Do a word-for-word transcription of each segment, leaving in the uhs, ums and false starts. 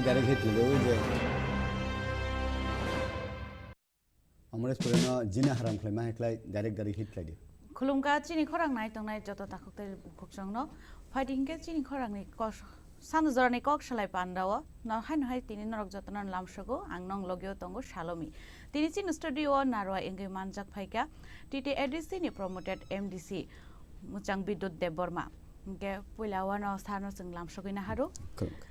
Direct hit khlai o je. Amresh Purino jina haram khlai ma hai khlai direct direct hit khlai di. Khulumkha chini khorang nai tongnai joto takhuk tei bukhuk chwngno. Phaidi hinkhe chini khorangni kos-, Sanjorani kok salai pandao, no hai no hai tini norok jotono lamsogo, ang nong logio tongo Salomi. Tini chini studio o narwa wngwi manjak phaikha T T A D C ni promoted M D C Muchang Bidyut Debbarma. Hingke puila wano sano chwng lamsogwi naharu. Khulumkha.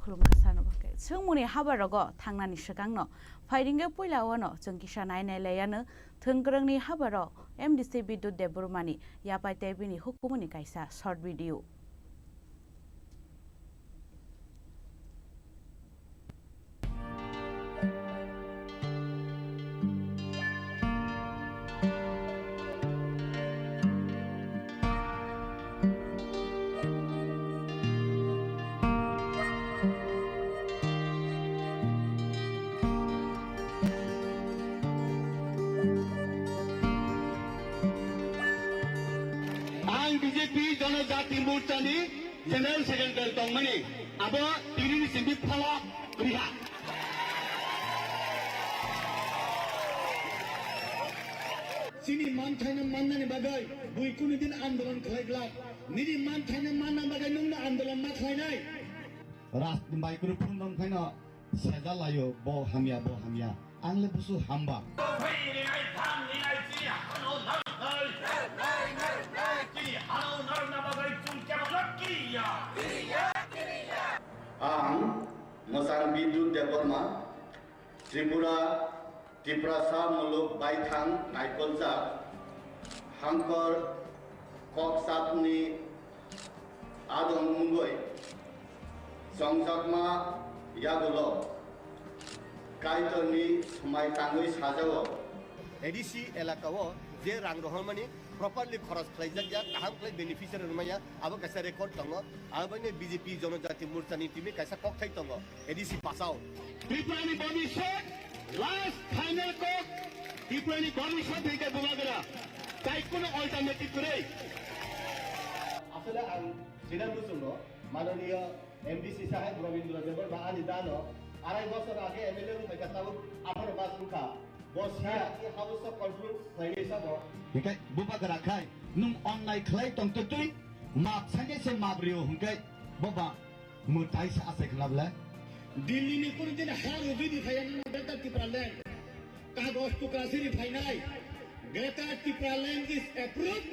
Khulumkha sano bo khe. Chwngmungni habarogo thangnani swkangno phaidingke puila wano chwng kisa nai nai laiano thwngkwrwngni habaro M D C Bidyut Debbarmani yapai tei bini hukumuni kaisa short video. Ang B J P Jonojati Morchani General Secretary tongmani abo tinini simi phalok riha. Chini manthaino mannani bagwi bui kunu din andolon khlai glak. Nini manthaino manna bagwi nwngno andolon ma khlainai. Rastni microphone dong khaino sejalaio, bo hamya, bo hamya. Ang le busu hamba. Ang Mwchang Bidyut Debbarma, Tripura, Tiprasa muluk baithang naikolchak, hangkor kok sapni adong mungoi chongjakma yagulo Kaitorni swmai tangwi sajao. A D C elakao je rang rohormani properly khoros khlaijak ya, kaham khlai beneficiary rwmaya, abo kaisa record tongo. Abo bai B J P Jonojati Morchani timi kaisa kokthai tongo, A D C pasao. Tripurani bhobishyot, last final kok, Tripurani bhobishyot hingke bubagra. Tai kuno alternative kwrwi. Asole ang jena muchungo manoniya M D C saheb Rabindra Debbarma ani dano arai bosor age M L A wngkha tabuk atharo mas wngkha. Bo siya ki house of control khlainai sabo. Hikai bubagra khai nwng onnai khlai tongtwtwi map sange se map rio hwnkhe boba mwtai sa asai khna bwle. Delhi ni kunu din ha rwgwi di phaiya nang Greater Tipraland. Kagoj tukra siri phainai. Greater Tipraland is approved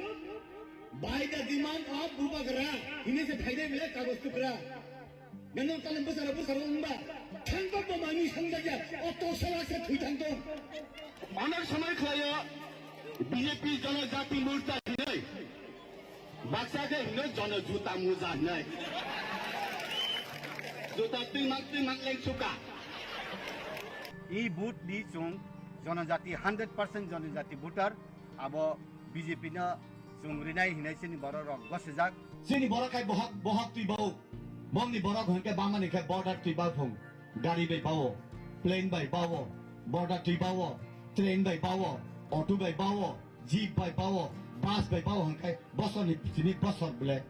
by the demand of bubagra. Hini se phainai bwle kagoj tukra. Nang talen bwsara bwsara wngba thangba bo manwi songjakya o tosa laksa thwi thangtong. Onek somoi khlaio B J P Jonojati Morcha hinwi. Baksa khe hino Jono Juta Muja hinwi. Juta twi mak twi mak leng suka. I vote ni chwng Jonojati, hundred percent Jonojati voter. Abo B J P no chwng rinai hinai chini borok rok gosijak. Chini borok khai bohok, bohok twi bao. Bongni borok hwnkhe bamani khe border twi baphung. Gari bai bao, plane bai bao, border twi bao, train bai bao, auto bai bao, jeep bai bao, bus bai bao hwnkhe bosorni sini bosor bwle.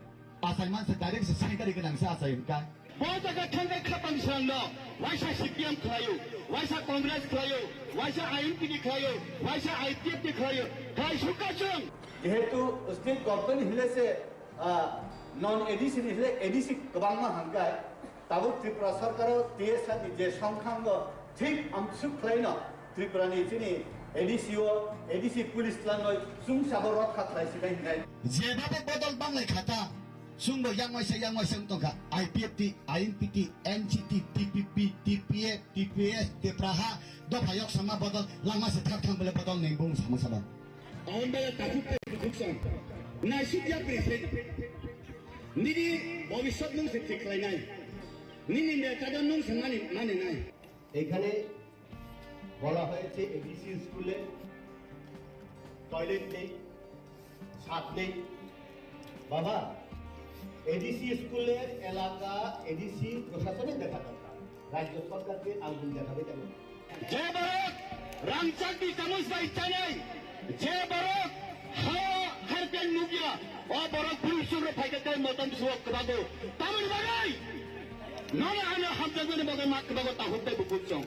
Asai mansa direct se saikari gwnang se asai hwnkha. Bo jaga thangkhe khapang srangno, waisa C P M khlaio, waisa Congress khlaio, waisa I N P D khlaio, waisa I P F T khlaio, khlai sukha chwng. Jehetu state government hile se, ah, non A D C ni hile A D C kwbangma hangkai, tabuk Tripura sarkaro T S R ni je songkhango thik amsuk khlaino Tripura ni chini A D C o, A D C police twlangno chwngsabo rokha khlai sinai hinai. Jebabo bodol banglai khata. Chwngbo yang waisa, yang waisa wng tongkha. I P F T, I N P T, N C T, T P P, T P F, T P S, Tipraha, dopha yok sama bodol langma se thak thang bole bodol ning bung sama sama. Taun bele takhuk tei bukhuk song. Naisuk ya present. Nini bobisot nung se thik khlainai. Nini neta do nung se mani, mani nai. এখানে বলা হয়েছে এডিসি স্কুলে টয়লেট নেই, ছাদ নেই। বাবা, এডিসি স্কুলের এলাকা এডিসি প্রশাসনে দেখা দরকার, রাজ্য সরকারকে আঙ্গুল দেখাবে কেন? Je borok rangchakni chamus bai chanai, je borok hao harpeng nukya, o borok bwrwi chukro phaikhe tei motom suo kwbago. Tamoni bagwi? Nono ano hamjakmani bagwi ma kwbago tahuk tei bukhuk chwng.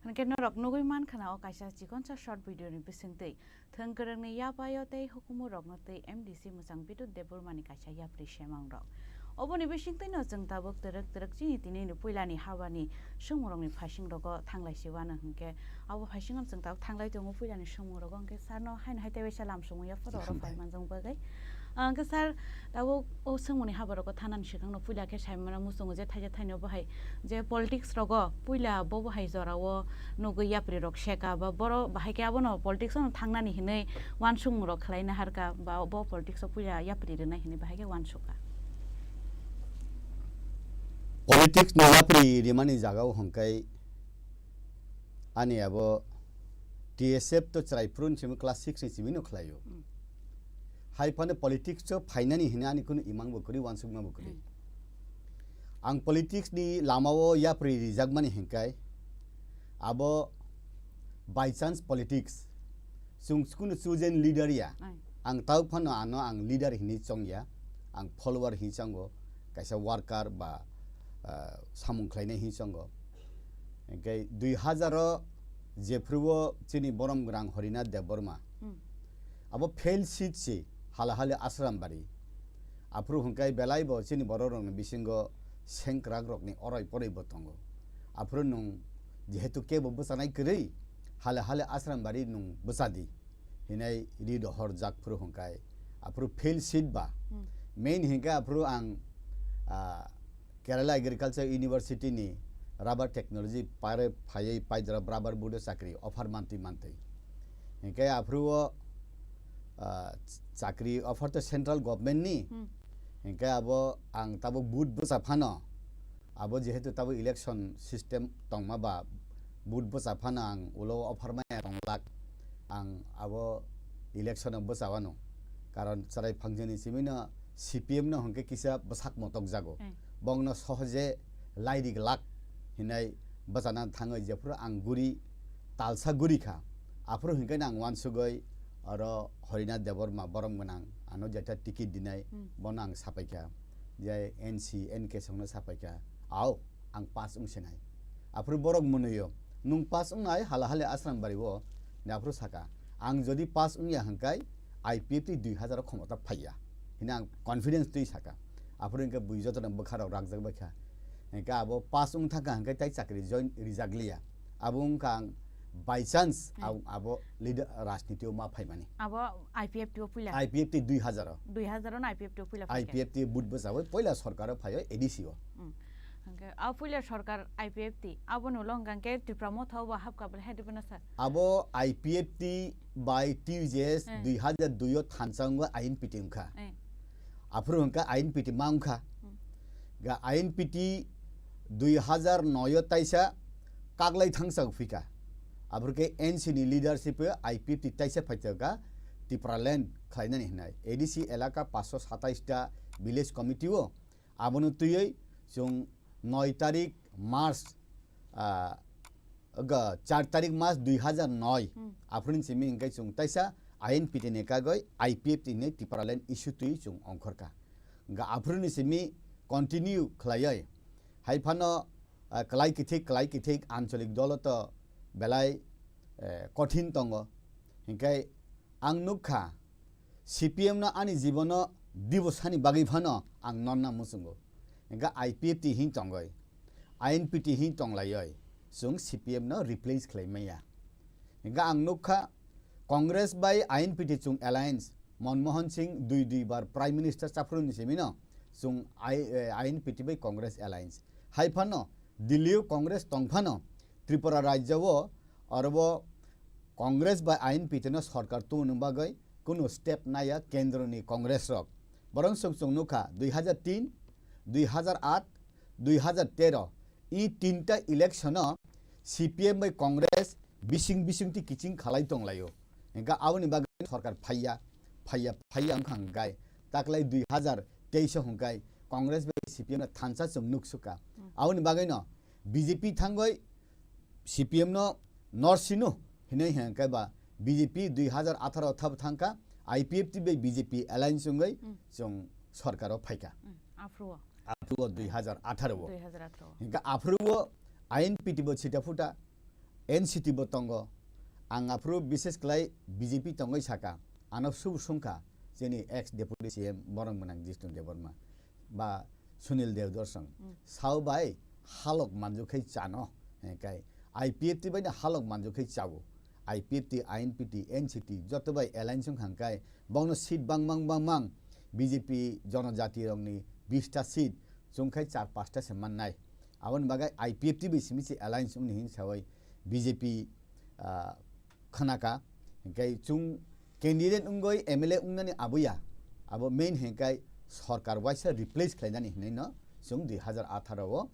Hwnkhe norok nugwi mankha na o kaisa chikonsa short video ni bisingtwi thwng kwrwngni yapayo tei hukumu rokno tei M D C mwchang Bidut Debbarma ni kaisa yapri semang rok. Oboni bisingtwi no chwng tabuk twrwk twrwk chini tini ni puila ni haba ni swngmung rok ni phaising rogo thanglai si wano hwnkhe abo phaising no chwng tabuk thanglai tongo puila ni swngmung rogo hwnkhe sir no haino hai tei waisa lam swngmung ya phoro oro Hambai. Phai manjak bagwi. Ang khe sir, tabuk o swngmungni habarogo thanani swkangno puila khe saimano muchungo je thaisa thaino bo hai je politics rogo puila bo bo hai jorao nugwi yapri rok seka ba boro bahai khe abono politics o thangnani hinwi uansukmung rok khlai naharka ba bo politics o puila yapri rwnai hinwi bahai khe uansukha. Politics no yapri rimani jagao hwnkhai ani abo T S F to chwrai phuru ni simi class six ni simi no khlaio. Mm. Hai phano politics o phainani hwnwi ani kunu imang bo kwrwi, uansukma bo kwrwi. Mm. Ang politics ni lama o yapri rijakmani hwnkhai abo by chance politics. Chwng kunu chosen leader ya. Ai. Ang tau phano ano ang leader hinwi chongya. Ang follower hinwi chongo. Kaisa worker ba, ah, samung khlainai hinwi chongo. Hwnkhe dui hazar o jephru o chini borom gwnang Harinath Debbarma. Hmm. Abo fail seat se hala hali Asrambari. Aphuru hwnkhe belai bo chini borok rokni bisingo sengkrak rokni oroi poroi bo tongo. Aphuru nwng jehetu kebo bwchanai kwrwi, hala hali Asrambari nwng bwchadi hinai ri dohor jak phuru hwnkhe aphuru fail seat ba. Hmm. Main hwnkhe aphuru ang, ah, Kerala Agriculture University ni rubber technology pare phaiwi paidra rubber board o chakri offer mantwi mantwi. Hwnkhe aphuru o, ah, chakri offer to central government ni. Hmm. Hwnkhe abo ang tabuk board bwsa phano abo jehetu tabuk election system tongma ba board bwsa phano ang ulo offer maya tonglak. Ang abo election o bwsa wano. Karon chwrai phangjani simi no C P M no hwnkhe kisa bwsak motok jago. Hmm. Bongno sohoje lairi glak hinai bwchana thangwi jephuru ang guri talsa guri kha. Aphuru hwnkhe ang uansugwi oro Harinath Debbarma borom gwnang ano jeta ticket dinai Hmm. bono ang sapai kha. Je N C N K songno sapai kha. Ao ang pass wng sinai. Aphuru borok mwnwi o, "Nwng pass wngnai hala hali Asrambari o," hwnwi aphuru saka. Ang jodi pass wngya hwnkhe I P F T dui hazar o khomota phaiya hwnwi ang confidence twi saka. Aphuru hwnkhe bui jotono bwkha rok rakjak bai kha. Hwnkhe abo pass wng thangkha hwnkhe tai chakri join rijak liya. Abo wngkha ang by chance Hmm. ang abo leader rajniti o ma phaimani. Abo I P F T o puila? I P F T dui hazar o. Dui hazar o no I P F T o puila phaikha? I P F T board bwchawi puila sorkar o phaiwi A D C o. Hmm. Hwnkhe a puila sorkar I P F T, aboni ulo hwnkha khe Tipra Motha o bo hapkha bwlai hai dibana sir? Abo I P F T bai T U J S Hmm. dui hazar dui o thansa wngwi ain piti wngkha. Eh. Aphuru hwnkha ain piti ma wngkha. Hmm. Ga ain piti dui hazar noi o taisa kaglai thangsa phika. Aphuru khe N C ni leadership o I P F T taisa phaitaka Tipraland khlainani hwnwi. A D C elaka paanch sho satais ta village committee o. Abono twiwi chwng noi tarik March, ah, ga char tarik March dui hazar noi. Hmm. Aphuruni simi hwnkhe chwng taisa ain pitini kagwi I P F T ni Tipraland issue twi chwng ongkhorkha. Ga aphuruni simi continue khlaiwi. Hai phano, ah, kwlai kithik, kwlai kithik ancholik dolo to belai, eh, kothin tongo. Hwnkhe ang nukha, C P M no ani jibono dibosani bagwi phano ang nonna muchungo. Hwnkhe I P F T hing tongwi, I N P T hing tonglaiwi chwng C P M no replace khlai maya. Hwnkhe ang nukha, Congress bai I N P T chwng alliance, Manmohan Singh dui dui bar Prime Minister chaphuruni simino chwng I-, eh, I N P T bai Congress alliance. Hai phano Delhi o Congress tong phano Tripura rajya o orobo Congress bai I N P T no sorkar tubuni bagwi kunu step naya kendro ni Congress rok. Borok chwng chwng nukha dui hazar tin, dui hazar aat, dui hazar tero i tinta election o C P M bai Congress bising bising ti kiching khalai tonglaio. Hingkha aboni bagwi sorkar phaiya, phaiya, phaiya wngkha hingkai taklai dui hazar teis o hingkai Congress bai C P M no thansa chwng nuksukha. Hmm. Aboni bagwino B J P thangwi C P M no norsino hinwi hingkai ba B J P dui hazar atharo thab thangkha, I P F T bai B J P alliance wngwi Hmm. chwng sorkaro phaikha. Hmm. Aphuru o. Aphuru o dui hazar atharo o. Dui hazar atharo o. Hingkha aphuru o I N P T bo chita phuta, N C T bo tongo. Ang aphuru bises klai B J P tongwi saka. Ano sub sungkha chini ex deputy C M borok mwnang Jishnu Debbarma ba Sunil Devdorsong. Hmm. Sao bai halok manju khai chano. Hingkai I P F T bai no halok manju khai chao. I P F T, I N P T, N C T joto bai alliance wngkha hingkai bongno seat bang bang bang bang B J P jonojati rokni bista seat chwngkhai char pasta se mannai. Aboni bagwi I P F T bai simi se alliance wngni hin sawi B J P, ah, khanaka. Hingkai chwng candidate wngwi M L A wngnani abuya. Abo main hingkai sorkar waisa replace khlainani hinwi no chwng dui hazar atharo o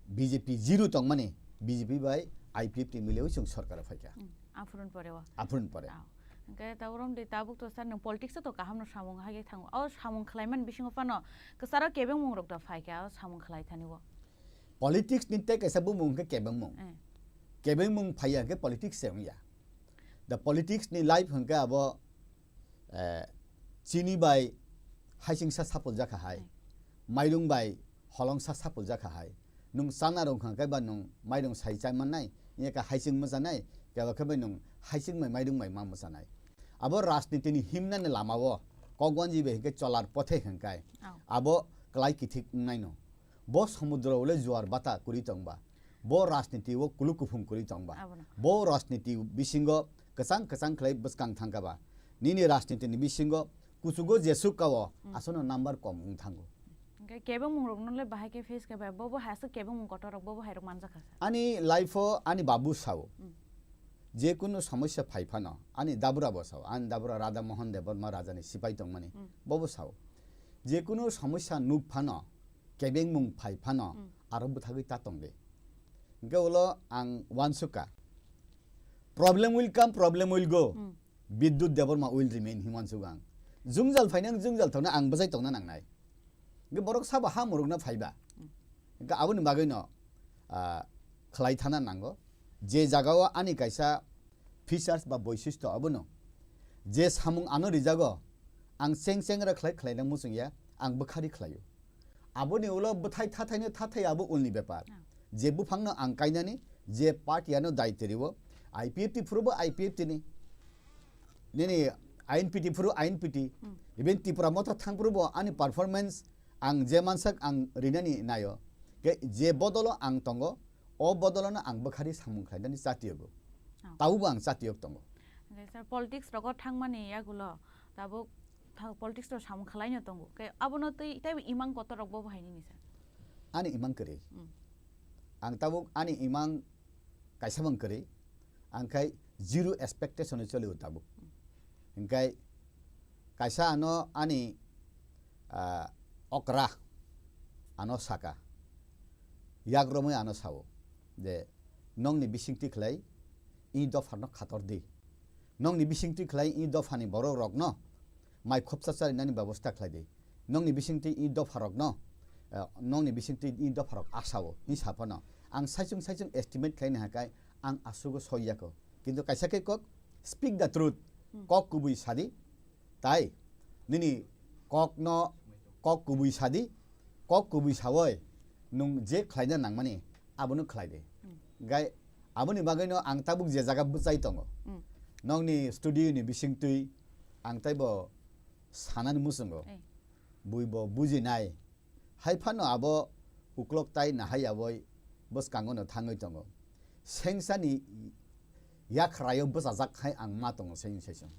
B J P zero tongmani B J P bai I P F T milewi chwng sorkaro phaikha. Hmm, aphurun pore o. Aphurun pore. Ah, hingke ta urom de tabuk to sir nwng politics o to kaham no samung hage thango. O samung khlaiman bisingo phano kwcharo kebengmung rok da phaikha o samung khlai thani o. Politics ni tei kaisa bumung hingke kebengmung. Eh. Kebengmung phaiya hingke politics se wngya. The politics ni life hingke abo, eh, chini bai haisingsa sapul jakha hai, Hmm. mairung bai holongsa sapul jakha hai. Nwng chana rwng kha khe ba nwng mairung sai chai mannai, ya khe haising mwchanai, kebo khe bai nwng haising bai mairung bai ma mwchanai. Abo rajniti ni himnani lama o kok wanji bai hingke cholar pothe hingkai. Oh. Abo klai kithik wngnai no. Bo somudro o le juar bata kwrwi tongba, bo rajniti o kuluk kuphung kwrwi tongba, Abono. bo rajniti bisingo kwchang kwchang khlai bwskang thangkha ba, nini rajniti ni bisingo kuchugo jesuk ka o Hmm. aswkno number kom wng thango. Hingke kebengmung rok no le bahai khe face khe bai, bo bo hai aswk kebengmung kotor rok bo bo hai rok manjak kha sa. Ani life o ani babu sao, Hmm. je kunu somosya phai phano ani dabra bo sao, ani dabra Radha Mohan Debbarma raja ni sipai tongmani, Hmm. bo bo sao, je kunu somosya nuk phano, kebengmung phai phano Hmm. aro bwthagwi ta tong de. Hingke ulo ang uansukha, problem will come, problem will go. Hmm. Bidyut Debbarma will remain, himwi uansukha ang. Jwngjal phainai ang jwngjal thangna ang bwchai tongna nangnai. Hingke borok sabo ha murukna phaiba. Hmm. Hingke aboni bagwino, ah, khlai thana nango. Je jagao ani kaisa features ba boisisto abono. Je samung ano rijago, ang cheng cheng ra khlai khlaina muchungya, ang bwkhari khlaio. Aboni ulo bwthai thathaino thathai abo ulni bepar. Ah. Je buphangno ang kainani, je party ano dai twirio, I P F T phuru bo I P F T ni. Nini I N P T phuru I N P T. Hmm. Even Tipra Motha thang phuru bo ani performance ang je mansak ang rinani naio. Ke je bodolo ang tongo, o bodolono ang bwkhari samung khlainani chatiyogo. Oh. Tabubo ang chatiyok tongo. Okay, sir, politics rogo thangmani yagulo tabuk tha-, politics rok samung khwlaino tongo. Ke abono tei, tei imang kotor rok bo bahai nini, sir? Ani imang kwrwi. Hmm. Ang tabuk ani imang kaisa bang kwrwi. Ang khai zero expectation o choli o tabuk. Hmm. Hingkai kaisa ano ani, ah, okra ano saka. Yak romwi ano sao je, "Nongni bisingtwi khlai i dopharno khator di. Nongni bisingtwi khlai i dophani borok rokno mai khopsa charinani bebosta khlai di. Nongni bisingtwi i dopharokno, eh, nongni bisingtwi i dopharok asao," hwnwi sa phano ang saichung saichung estimate khlaina hakai ang asugo soi yako. Kintu kaisa khe kok, "Speak the truth," Hmm. kok kubui sadi, Tai nini kokno kok kubui sadi, kok kubui sawoi nwng je khlaina nangmani abono khlai de. Hmm. Gai aboni bagwino ang tabuk je jaga bwchai tongo. Hmm. Nokni studio ni bisingtwi ang taibo sanani muchungo. Eh. Buibo bujinai. Hai phano abo uklok tai nahai aboi bwskango no thangwi tongo. Sengsani yakhraio bwchajak hai ang ma tongo seng sesong.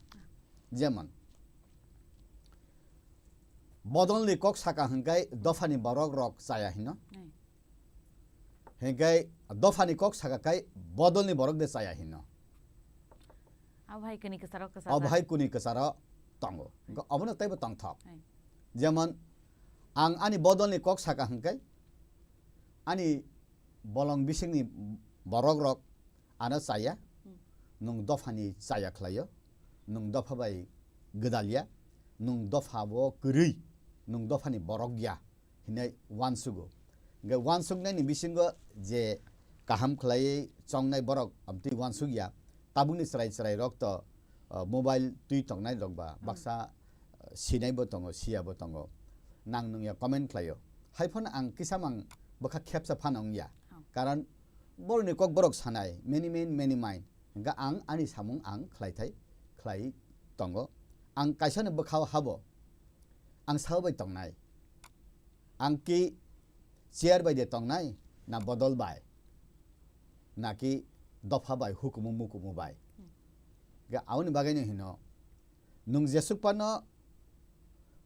Jemon, Bodolni kok saka hwnkhe dophani borok rok chaya hino. Nai. Hwnkhe dophani kok saka khai bodolni borok de chaya hino. Abo hai kuni kwcharo kwchajak. Abo hai kuni kwcharo tongo. Hwnkhe obono teibo tongthok. Nai. Jemon ang ani bodolni kok saka hwnkhe ani bolong bisingni borok rok ano chaya, Hmm. nwng dophani chaya khlaio, nwng dopha bai gwdalya, nwng dopha bo kwrwi, nwng dophani borok ya hinwi uansugo. Hwnkhe uansuknaini bisingo je kaham khlaiwi chongnai borok amtwi uansukya, tabukni chwrai chwrai rok to, uh, mobile twi tongnai rok ba Hmm. baksa sinaibo tongo, siyabo tongo. Nang nungya comment khlaio. Hai phano ang kisa mang bwkha khepsa phano wngya. Oh. Karon borokni kok borok sanai, many man, many mind. Hwnkhe ang ani samung ang khlaithai, khlai tongo. Ang kaisano bwkhao habo. Ang sao bai tongnai. Ang ki chair bai de tongnai, na bodol bai? Na ki dopha bai, hukumu mukumu bai? Hmm. Ga-, aboni bagwi no hino, Nwng jesuk phano,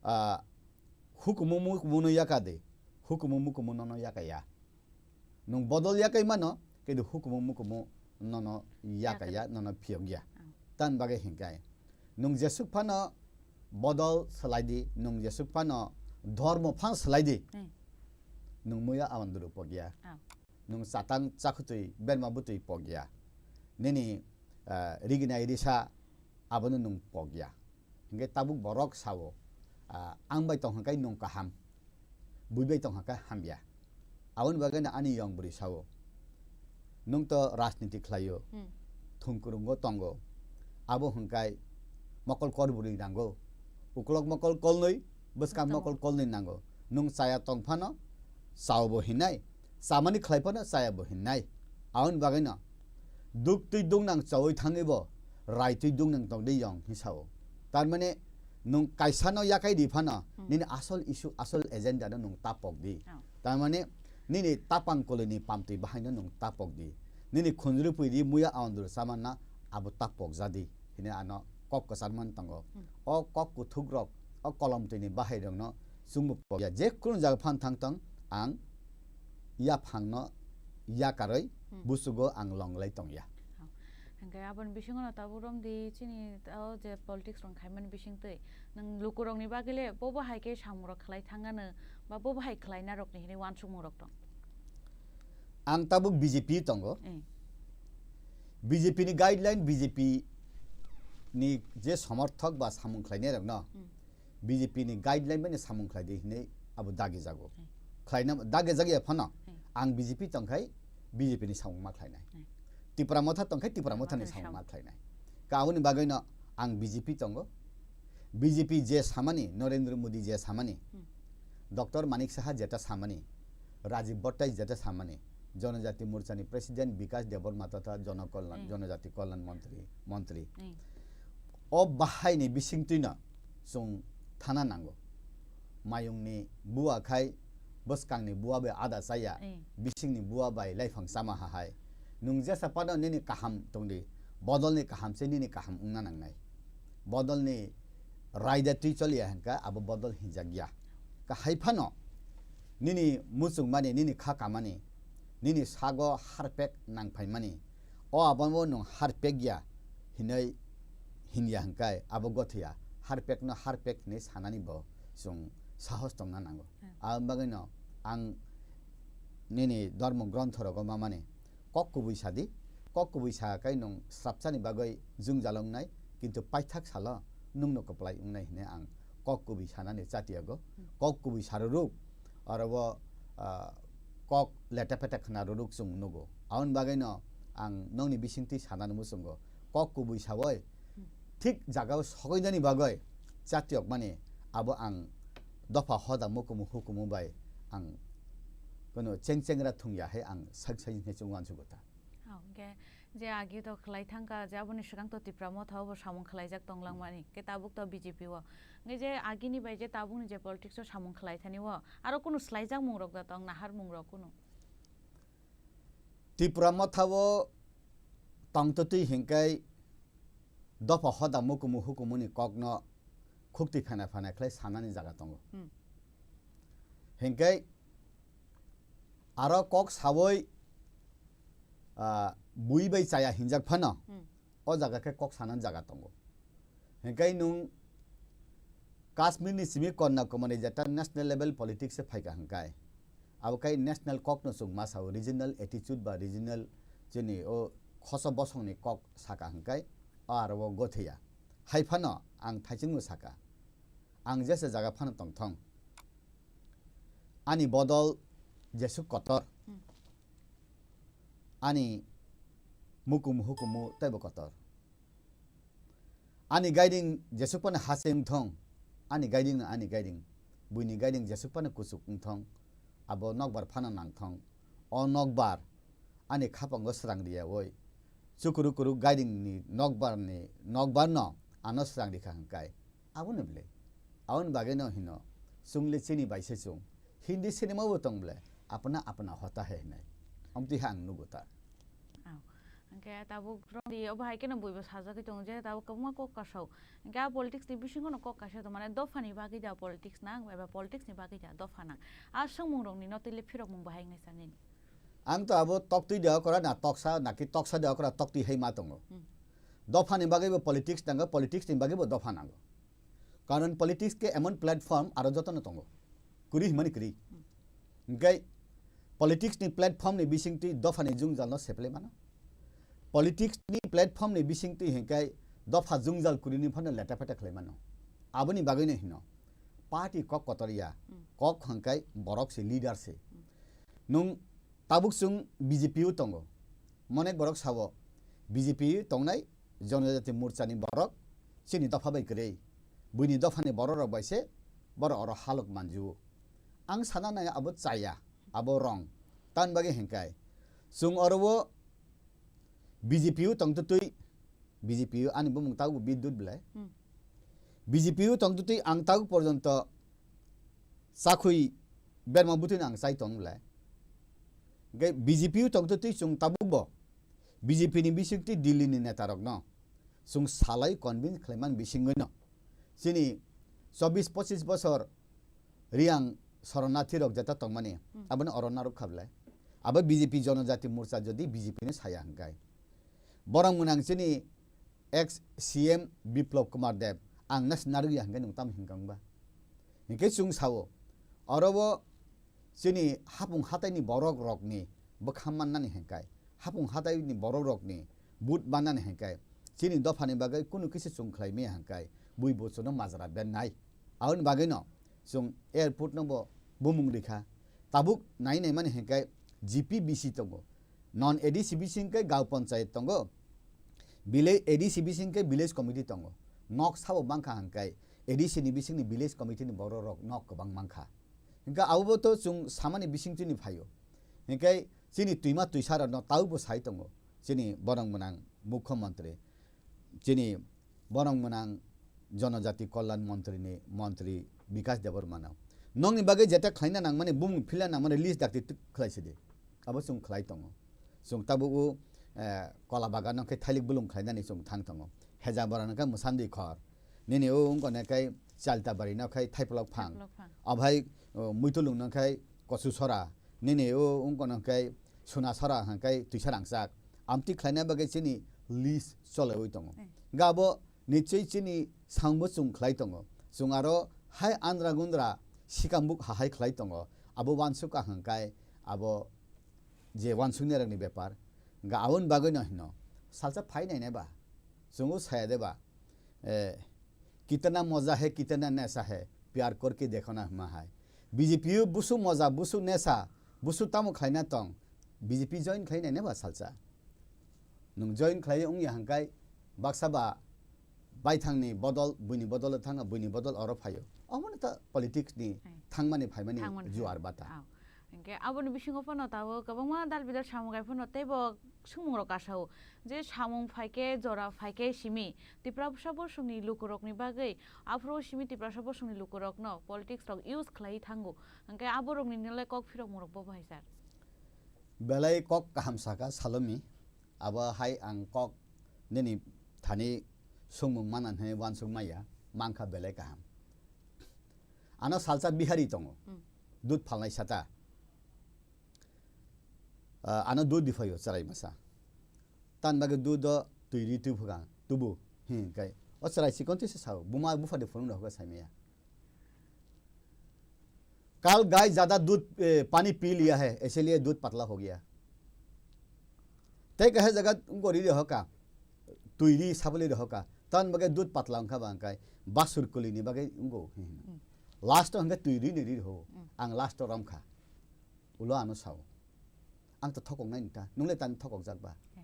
ah, hukumu mukumu no yaka de, hukumu mukumu nono yaka ya. Nwng bodol yakai mano, kintu hukumu mukumu nono yaka Yaka ya, de. Nono phiyok ya. Ang. Tan bagwi hinkai. Nwng jesuk phano bodol swlai di, nwng jesuk phano dhormo phan swlai di. Hmm. Nwng muya awan duru pok ya. Ang. Nwng chatang chakhutwi berma bwtwi pok ya. Nini, ah, riginai risa abono nwng pok ya. Hingke tabuk borok sao, ah, ang bai tong hingke nwng kaham, bui bai tong hingke hamya. Aboni bagwi no ani yong bwrwi sao, nwng to rajniti khlaio, Hmm. thung kwrwngo tongo, abo hingke mokol kor bwrwi nango, ukolok mokol kolnwi, bwskang Tongo. Mokol kolnwi nango. Nwng chaya tong phano, chao bo hinai, chamani khlai phano chaya bo hinai. Aboni bagwi no duk twi duk nang chawi thangwi bo, rai twi duk nang tong di yong hi sao. Tar mane nwng kaisa no yakai di phano, Hmm. Nini asol issue, asol agenda no nwng tapok di. Oh. Tar mane nini tapang kolini pamtwi bahai no nwng tapok di. Nini khunjuru pui di muya aondur saman na abo tapok jadi. Hine ano kok kwchar man tongo. Hmm. O kok kuthuk rok, o kolom twi ni bahai rok no chwngbo pokya. Je kunu jaga phan thang tong, ang yaphang no yakarwi Hmm. busugo ang longlai tongya. Oh. Hingke aboni bisingo no tabuk romdi chini o je politics rok khaimani bisingtwi nwng lukurokni bagwi le bobo hai khe samung rok khlai thangano ba bobo hai khlaina rokni hinwi uansukmung rok tong? Ang tabuk B J P tongo. Eh. B J P ni guideline, B J P ni je somorthok ba samung khlainai rok no, Hmm. B J P ni guideline bai no samung khlai di hinwi abo dagi jago. Hmm. Khlaina dagi jagya phano Hmm. ang B J P tongkhai B J P ni samung ma khlainai. Hmm. Tipra Motha tongkhai Tipra Motha ni Motha ni samung ma samung. Khlainai. Ka aboni bagwi no ang B J P tongo. B J P je samani, Narendra Modi je samani, Hmm. Doctor Manik Saha jeta samani, Rajib Bhattai jeta samani, Jonojati Morcha ni President Bikash Debbarma totha Jonokolyan, Hmm. Jonojati Kolyan Montri, Montri. Hmm. O bahai ni bisingtwi no chwng thana nango. Mayung ni bua khai bwskang ni bua bai ada chaya, Hmm. bising ni bua bai laiphang chama ha hai. Nwng jesa phano nini kaham tongdi, bodol ni kaham se nini kaham wngna nangnai. Bodol ni raida twi choliya hingka abo bodol hinjak ya. Kahai phano nini muchung mani, nini kha kamani, nini sago harpek nangphaimani, o abono nwng harpek ya hinwi hinya hingkai abo gothiya, harpek no harpek hinwi sanani bo chwng sahos tongna nango. Hmm. Aboni bagwi no ang nini dhormo grontho rogo mamani kok kubui sadi, kok kubui sa kai nwng srapsani bagwi jwngjal wngnai, kintu paithak salo nwngno kwplai wngnai hwnwi ang kok kubui sanani chatiyago. Hmm. Kok kubui saruruk, oro o, ah, kok leta peta khna ruruk chwng nugo. Aboni bagwi no ang nokni bisingtwi sanani muchungo. Kok kubui sawi Hmm. thik jagao sokoinani bagwi chatiyokmani abo ang dopha hoda mukumu hukumu bai ang kono chengchengra thungya hai ang sak sai hinwi chwng uansugo ta. Oh, hwnkhe je agi to khlai thangkha, je aboni swkang to Tipra Motha o bo samung khlaijak tonglangmani, khe tabuk to B J P o. Hwnkhe je agini bai je tabukni je politics o samung khlai thani o, aro kunu swlaijakmung rok da tong, naharmung rok kunu? Tipra Motha o tongtwtwi hingkai dopha hoda mukumu hukumuni kokno phukti phena phena khlai sanani jaga tongo. Hmm. Hinkhe aro kok sawi, ah, bui bai chaya hinjak phano, hmm, o jaga khe kok sanani jaga tongo. Hinkhe nwng Kashmir ni simi Kanyakumari jeta national level politics se phaika hinkhe, abo khe national kok no chwng ma sao, regional attitude ba regional chini o khoso bosong ni kok saka hinkhe, o aro o gotheya. Hai phano ang thaichung no saka, ang jesa jaga phano tongthong. Ani bodol jesuk kotor. Hmm. Ani mukumu hukumu teibo kotor. Ani guiding jesuk phano hasing thong. Ani guiding no ani guiding. Buini guiding jesuk phano kuchuk wngthong. Abo nokbar phano nangthong. O nokbar ani khapango srang riyawi. Chukuru kuru guiding ni nokbar ni, nokbar no ano srang rikha hwnkhe. Aboni bwle. Aboni bagwi no hino, chwng le chini bai se chwng. Hindi cinema bo tong bwle, apna apna hota hai hinai. Amtwi ha ang nugo ta. Aw. Hwnkhe tabuk romdi obo hai kheno buibo sajagwi tongo je tabuk kwbangma kok kasao. Hwnkhe a politics ni bisingo no kok kaisa tong mane dopha ni bagwi da politics nang, eba politics ni bagwi da dopha nang. A swngmung rok ni no twi le phirok mung bahai wngnai sa nini. Ang to abo toktwi de okra na toksa, naki toksa de okra toktwi hai ma tongo. Hmm. Dopha ni bagwi bo politics nango, politics ni bagwi bo dopha nango. Karon politics khe emon platform aro jotono tongo. Kwrwi himani kwrwi. Hmm. Hingkhe politics ni platform ni bisingtwi dopha ni jwngjal no seplai mano. Politics ni platform ni bisingtwi hingkhe dopha jwngjal kwrwi ni phano leta peta khlai mano. Aboni bagwi no hino. Party kok kotor ya. Hmm. Kok hingkhe borok se, leader se. Hmm. Nwng tabuk chwng B J P o tongo. Monek borok sao, B J P tongnai Jonojati Morcha ni borok chini dopha bai kwrwi. Buini dopha ni borok rok bai se borok oro halok manju. Ang sana nai abo chaya, abo wrong. Tan bagwi hingkai chwng oro o B J P o tongtwtwi, B J P o ani bumung tabuk Bidyut belai. Hmm. B J P o tongtwtwi ang tabuk porjonto chakhwi berma bwtwino ang chai tong belai. Hingke B J P o tongtwtwi chwng tabukbo B J P ni bisingtwi Delhi ni neta rokno chwng salai convince khlaimani bisingwino chini chobbish pochish bosor Riyang Soronnathi rok jeta tongmani, hmm, abono oro narwk kha belai. Abo B J P Jonojati Morcha jodi B J P ni saya hingkai. Borok mwnang chini ex C M Biplab Kumar Deb, ang nas narwk ya hingkai nwng tamo hingkang ba. Hingke chwng sao, oro o chini hapung hatai ni borok rok ni bwkha mannani hingkai, hapung hatai ni borok rok ni but mannani hingkai, chini dopha ni bagwi kunu kisa chwng khlai maya hingkai, bui buchuno majra ben nai. Aboni bagwi no chwng airport no bo bumung rikha. Tabuk nai nai mani hingkai G P B C tongo. Non A D C bising khe gaon panchayat tongo. Village, A D C bising khe village committee tongo. Nok sabo mankha hingkai A D C ni bisingni village committee ni borok rok nok kwbang mankha. Hingkhe abo bo to chwng samani bising chini phaio. Hingkhe chini twima twisa rokno taubo sai tongo. Chini borok mwnang mukhyamantri. Chini borok mwnang Jonojati Kalyan Montri ni Montri Bikas Debbarma no. Nokni bagwi jeta khlaina nangmani bumung phila nangmani list dakti twk khlai sidi. Abo chwng khlai tongo. Chwng tabuk o, eh, kola bagan no khe thailik bulung khlainani chwng thang tongo. Heja bora no khe mwsandi khor. Nini o wngkha ne khe Chaltabari no khe Thaipolok phang. Thaipolok phang. Abhai, o, Muitulung no khe Kosu Sora. Nini o wngkha no khe Suna Sora hwn khe Twisa Rangchak. Amtwi khlaina bagwi chini list chole oi tongo. Eh. Ga bo nichoi chini samung bo chwng khlai tongo. Chwng aro hai andra gundra sikambuk hahai khlai tongo. Abo uansuk kaham kai abo je uansuknai rokni bepar. Ga aboni bagwi no hino salsa phai nai nai ba. Chwng o saya de ba. Eh, kitna maza hai, kitna nesa hai, pyar karke dekho na hima hai. B J P o busu maza, busu nesa, busu tamo khlaina tong. B J P join khlai nai nai ba salsa. Nwng join khlai wng ya hangkai baksa ba baithangni bodol, buini bodol thangna, buini bodol oro phaio. Omono ta politics ni Hai. thangmani phaimani Thangmani juar phai. bata. Aw. Hingke aboni bisingo phano tabuk kwbangma dal bidal samung gai phano teibo swngmung rok kasao je samung phaike jora phaike simi Tiprasa bosongni lukurokni bagwi aphuru simi Tiprasa bosongni lukurokno politics rok use khlai thango. Hingke aborokni nole kok phirokmung rok bo bahai sir. Belai kok kaham saka salomi. Abo hai ang kok nini thani swngmung mana hwnwi uansuk maya, mankha belai kaham. Ano salsa Bihari tongo. Hmm. Dud phalnai sata. Ah, ano dud di phaio chwrai masa. Tan bagwi dud do twi ri twi phuka, tubu. Hin kai. O chwrai chikon twi se sao. Buma bupha de phunung rok sai maya. कल गाय ज्यादा दूध, ए, पानी पी लिया है, इसीलिए दूध पतला हो गया। Tei kaisa jaga wngkha ri rw hoka, twi ri sabuli rw hoka, tamni bagwi dud patla wngkha ba hwnkhai basur kwlwini bagwi wngo. Hmm. Last o hwnkhe twi ri ni ri rw ho. Hmm. Ang last o romkha. Ulo ano sao. Ang to thokok nai nita. Nung le tani thokok jak ba? Hmm.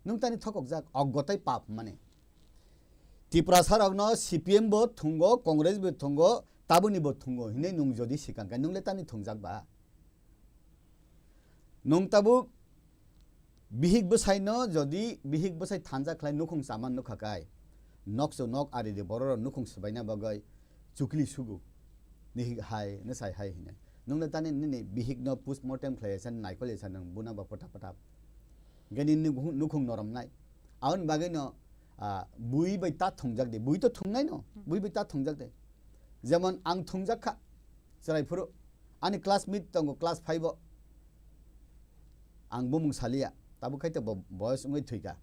Nung tani thokok jak, oggo tei pap mani. Tiprasa rokno C P M bo thungo, Congress bo thungo, tabuni bo thungo hinwi nung jodi sikang khe nung le tani thungjak ba? Nung tabuk bihik bwsai no jodi bihik bwsai thansa khlai nukhung chaman nukha kai, nok su nok ari di borok rok nukhung swbaina bagwi chukli sugu. Nihik hai, nwsai hai hinwi. Nung le tani nini bihik no postmortem khlai sa naikol sa nung buna ba pota pota. Gani nukhung, nukhung norom nai. Aun bagwi no, ah, bui bai ta thungjak de. Bui to thungnai no. Hmm. Bui bai ta thungjak de. Jemon ang thungjak kha, chwrai phuru. Ani classmate tongo class five o. Ang bumung saliya. Tabuk khai to bo boyos wngwi thwika.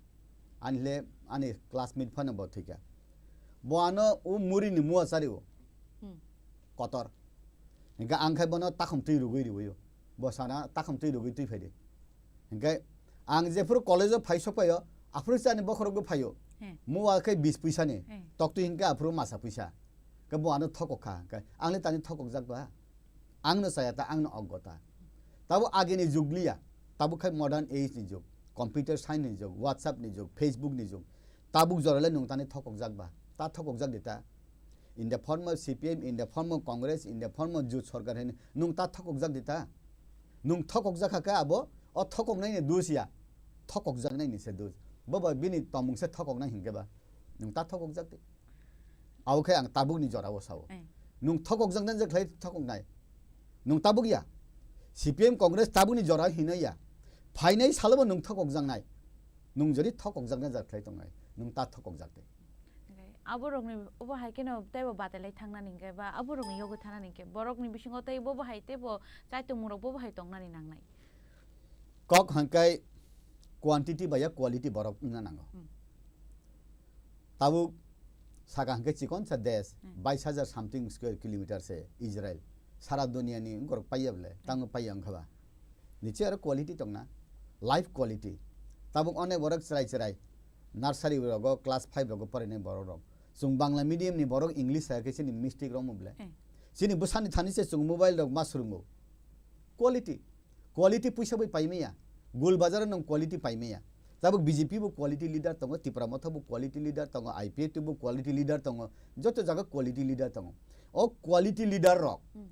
Ani le, ani classmate phano bo thwika. Bo ano o muri ni mua chari o. Hmm. Kotor. Hingke ang khai bono takhum twi rugwi riwi o. Bo sana takhum twi rugwi twi phai di. Hingke ang jephuru college o phai sok phai o, aphuru chani bokhorok bo phai o. He. Mua khai bis puisa ni. He. Tok twi hingke aphuru masa puisa. Ke bo ano thokok kha. Hingke ang le tani thokok jak ba. Ang no chaya ta, ang no oggo ta. Tabo age ni jug liya. Tabo khai modern age ni jug. Computer science ni jug, WhatsApp ni jug, Facebook ni jug. Tabuk jora le nung tani thokok jak ba. Ta thokok jak di ta. In the form of C P M, in the form of Congress, in the form of Jut Sarkar hini nung ta thokok jak di ta. Nung thokok jak kha khe abo, o thokok nai ni dus ya. Thokok jak nai ni se dus. Bo ba bini tomung se thokok nai hinkhe ba. Nung ta thokok jak di. Abo khe ang tabuk ni jora o sao. Eh. Nung thokok jak nai jak khlai thokok nai. Nung tabuk ya. C P M Congress tabuk ni jora hinai ya. Phainai salo bo nung thokok jak nai. Nung jodi thokok jak nai jak khlai tong nai. Nung ta thokok jak di. Hingke aborokni obo hai kheno teibo batelai thangnani hingke ba aborokni yogwi thangnani hingke borokni bisingo tei bobo hai teibo chaitomung rok bobo hai tongnani nangnai. Kok hingke quantity bai ya quality borok wngna nango. Hmm. Tabuk saka hingke chikon sa desh, Hmm. bais hajar something square kilometer se Israel. Sara dunia ni borok paiya bole, Hmm. tango paiya wngkha ba. Niche aro quality tongna, life quality. Tabuk onek borok chwrai chwrai. Nursery rogo, class five rogo porinai borok rok. Chwng Bangla medium ni borok English saya khe chini mistake rok mu ble. Eh. Chini bwsani thani se chwng mobile rok ma swrwngo. Quality. Quality puisa bai pai maya. Gul bazar o nwng quality pai maya. Tabuk B J P bo quality leader tongo, Tipra Motha bo quality leader tongo, I P F T bo quality leader tongo, joto jaga quality leader tongo. O quality leader rok Hmm.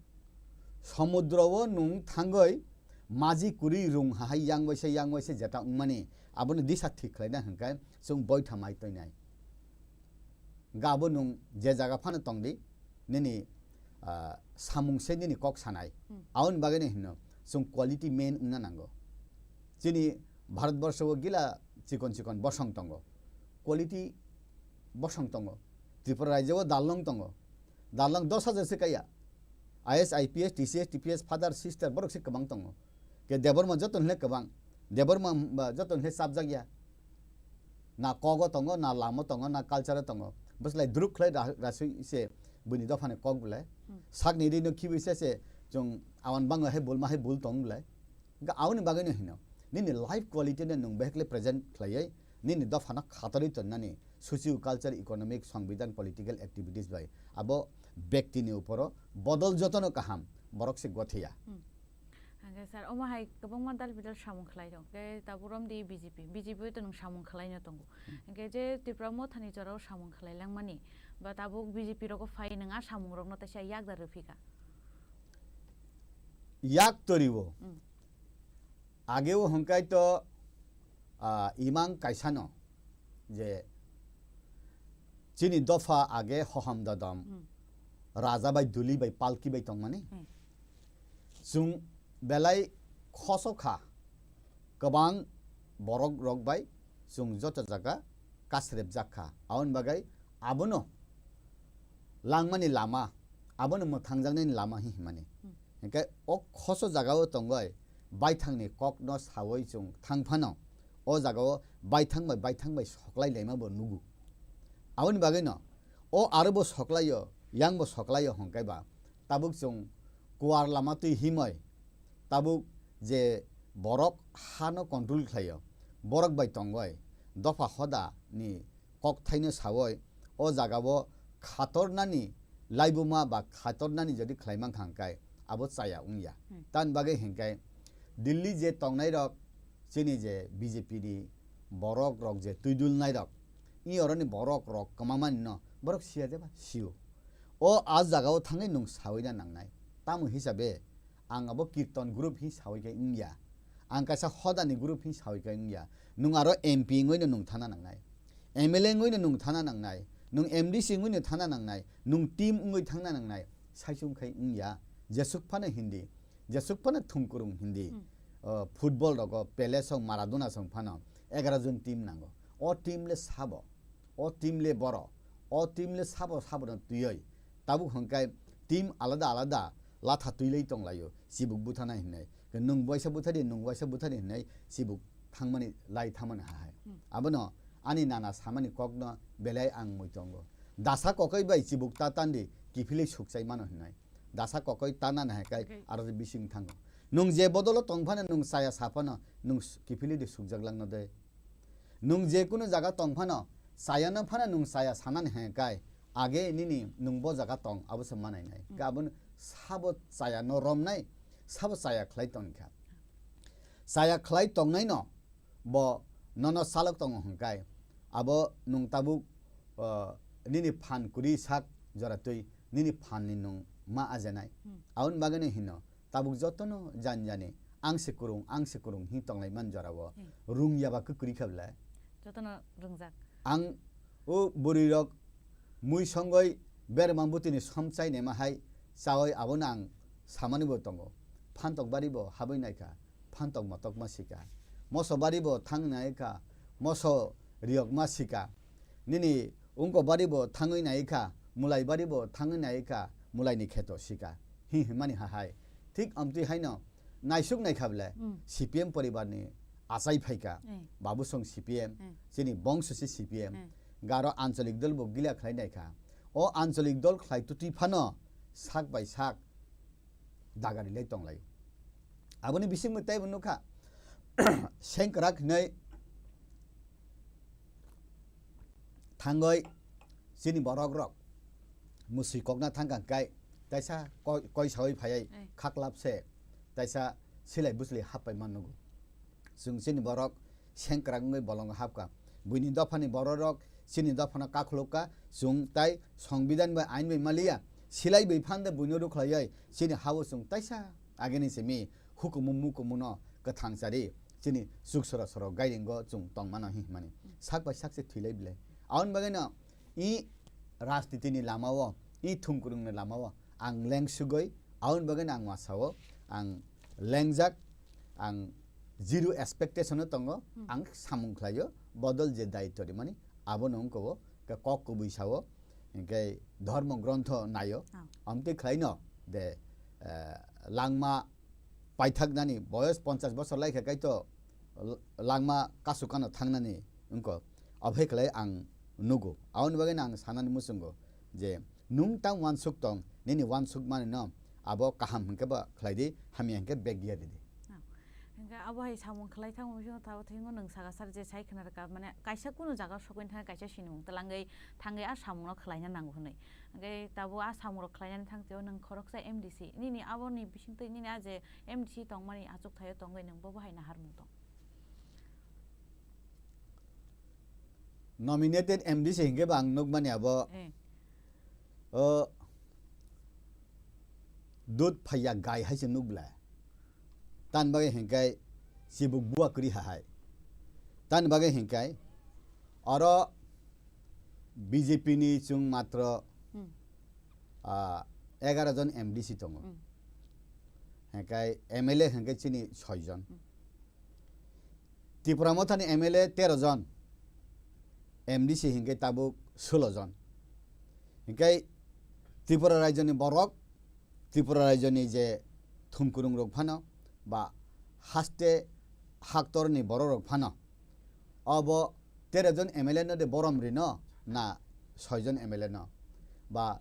somudro o nwng thangwi maji kwrwi rung hahai yang waisa yang waisa jeta wngmani abono disa thik khlaina hwnkhe chwng boitha mai toinai. Ga bo nwng je jaga phano tongdi, nini, ah, samung se nini kok sanai. Hmm. Aboni bagwi no hino, chwng quality man wngna nango. Chini Bharat borsho o gila chikon chikon bosong tongo. Quality bosong tongo. Tripura rajyo o dalnong tongo. Dalnong dos hajar se kaya. I A S, I P S, T C S, T P S, father, sister, borok se kwbang tongo. Ke Debbarma joto hwnle kwbang. Debbarma, ba, joto hwnle chapjak ya. Na kogo tongo, na lamo tongo, na culture tongo. Bwslai druk khlai ra-, rasui se buini dophani kok bwlai. Hmm. Sakni rino khibi se se chwng awan bango hai bul ma hai bul tong bwlai. Ga auni bagwi no hino. Nini life quality no nwng behekle present khlaiwi, nini dophano khatorwi tonnani socio culture, economic, songbidan, political activities bai. Abo bektini uporo bodol jotono kaham, borok se gotheya. Hmm. Hingke sir, omo hai kwbangma dal bidal samung khlai rok. Ke tabuk romdi B J P. B J P to nwng samung khlai no tongo. Hmm. Hingke je Tipra Mothani jorao samung khlai langmani, ba tabuk B J P rogo phai nwng a samung rokno teisa yak da rwphika. Yak toriwo. Hmm. Age o hwnkhe to, ah, imang kaisa no je chini dopha age hohom dodom Hmm. raja bai duli bai palki bai tongmani. Hmm. Chwng belai khoso kha, kwbang borok rok bai chwng joto jaga kasrep jak kha. Aboni bagwi abono langmani lama, abono mwthangjaknani lama hi himani. Hmm. Hinkhe o khoso jagao tongoi baithangni kokno sawi chwng thang phano, o jagao baithang bai baithang bai soklai laima bo nugo. Aboni bagwino o aro bo soklaio, yang bo soklaio hwnkhe ba, tabuk chwng kuar lama twi himoi, tabuk je borok hano control khlaio, borok bai tongoi dopha hoda ni kokthaino sawoi, o jagao khatornani laibuma ba khatornani jodi khlai mankha hwnkhe abo chaya wngya. Hmm. Tamni bagwi hwnkhe Delhi je tongnairok, chini je B J P ni borok rok je twidulnairok, i oroni borok rok kwmamanino borok siya de ba? Sio. O a jagao thangwi nwng sawina nangnai. Tamo hisabe ang abo kirtan group hi sawi khe wngya. Ang kaisa hodani group hi sawi khe wngya. Nwng aro M P wngwino nwng thana nangnai. M L A wngwino nwng thana nangnai. Nwng M D C wngwino thana nangnai. Nwng team wngwi thangna nangnai. Saichung khai wngya. Jesuk phano hindi. Jesuk phano thungkurung hindi. Hmm. O, football rogo Pele song Maradona song phano egaroh jon team nango. O team le sabo. O team le boro. O team le sabo sabono twiwi. Tabuk hwnkhe team alada alada latha twilai tonglaio, chibuk buthana hinwi. Ke nwng waisa buthadi, nwng waisa buthadi hinwi chibuk thangmani lai thangmani hahai. Hmm. Abono ani nana samani kokno belai ang mui tongo. Dasa kokoi bai chibuk ta tandi kiphilwi sukchai mano hinwi. Dasa kokoi ta nana hai kai. Okay. Aro bising thango. Nwng je bodolo tong phano, nwng chaya sa phano, nwng s-, kiphilwi de sukjak langno de. Nwng je kunu jaga tong phano, chaya no phano nwng chaya sanani hai kai. Age nini nwng bo jaga tong, abo se manai nai. Hmm. Ke abo sabo chaya no romnai, sabo chaya khlai tong kha. Chaya khlai tongnai no bo nono salok tongo hwnkhe, abo nwng tabuk, uh, nini phan kwrwi sak jora twi nini phan ni nwng ma ajenai. Hmm. Aboni bagwi no hino tabuk jotono jani jani ang se kwrwng, ang se kwrwng hi tonglai man jora o. Hmm. Rung yaba kwrwi kha bwle. Jotono rwngjak. Ang o bwrwi rok mui songoi berma bwtwi ni som chai naima hai chawi abono ang samani bo tongo. Phantok bari bo habwi naikha. Phantok motok ma sika. Moso bari bo thang nai kha, moso riyok ma sika. Nini ungko bari bo thangwi nai kha, mulai bari bo thangwi nai kha, mulai ni kheto sika. Hi himani hahai. Thik amtwi haino naisuk nai kha bwle, hmm, C P M poribar ni achai phaika. Eh. Babu song C P M, eh, chini bongso se C P M. Eh. Garo ancholik dol bo gila khlai nai kha. O ancholik dol khlai tutwi phano sak bai sak dagari lai tong lai. Aboni bisingbo teibo nukha, sengkrak hinwi thangoi chini borok rok musui kokna thangkha kai, taisa koi, koi sawi phaiwi, eh, khaklap se taisa silai bwsli happai man nugo. Chwng chini borok sengkrak wngwi bolongo hapkha. Buini dophani bororok chini dophano kakhulukha, chwng tai songbidan bai ain bai maliya. Silai bai phande buino rwkhlaiwi chini hao chwng taisa agini simi hukumu mukumuno kwthang chari chini chuk sora soro gairingo chwng tongmano hinmani. Sak bai sak se thwilai bwlai. Aboni bagwino i rajnitini lamao, i thungkurungni lamao ang lengsugwi, aboni bagwino ang wasao ang lengjak, ang zero expectation o tongo, hmm, ang samung khlaio, bodol je daityo rimani, abono wngkha o, khe kok kubui sao, hinkhe dhormo grontho naio, ah, amtwi khlaino de, eh, langma paithaknani, boyos ponchash bosor laikha kaito l-, langma kasukano thangnani wngkha, ophai khlai ang nugo. Aboni bagwino ang sanani muchungo je, nwng tang uansuk tong, nini uansuk manino abo kaham hinkhe ba khlai di, hamya hinkhe beg ya di di. Ah. Hinkhe abo hai samung khlai thangma bisingo tabo thingo nwng saka sar je sai khna rwkha, mane kaisa kunu jaga sokwi thangwi kaisa sinimung twlangwi thangwi a samungno khlaina nango hwnwi. Hinkhe tabo a samungrok khlainani thangtio nwng khoroksa M D C, nini aboni bisingtwi nini a je M D C tongmani achuk thaio tongwi nwng bo bo hai naharmung tong? Nominated M D C hinkhe ba ang nukmani abo, eh, o, dud phaiya gai hai se nuk bwle. Tan bagwi hinkhe chibuk bua kwrwi ha hai. Tan bagwi hinkhe oro B J P ni chwng matro, hmm, ah, egaroh jon M D C tongo. Hmm. Hinkhe M L A hinkhe chini soi jon. Hmm. Tipra Mothani M L A tero jon, M D C hinkhe tabuk sulo jon. Hinkhe Tripura raijo ni borok, Tripura raijo ni je thumkurung rok phano ba haste haktor ni borok rok phano, obo tero jon M L A no de borom rino na soi jon M L A no ba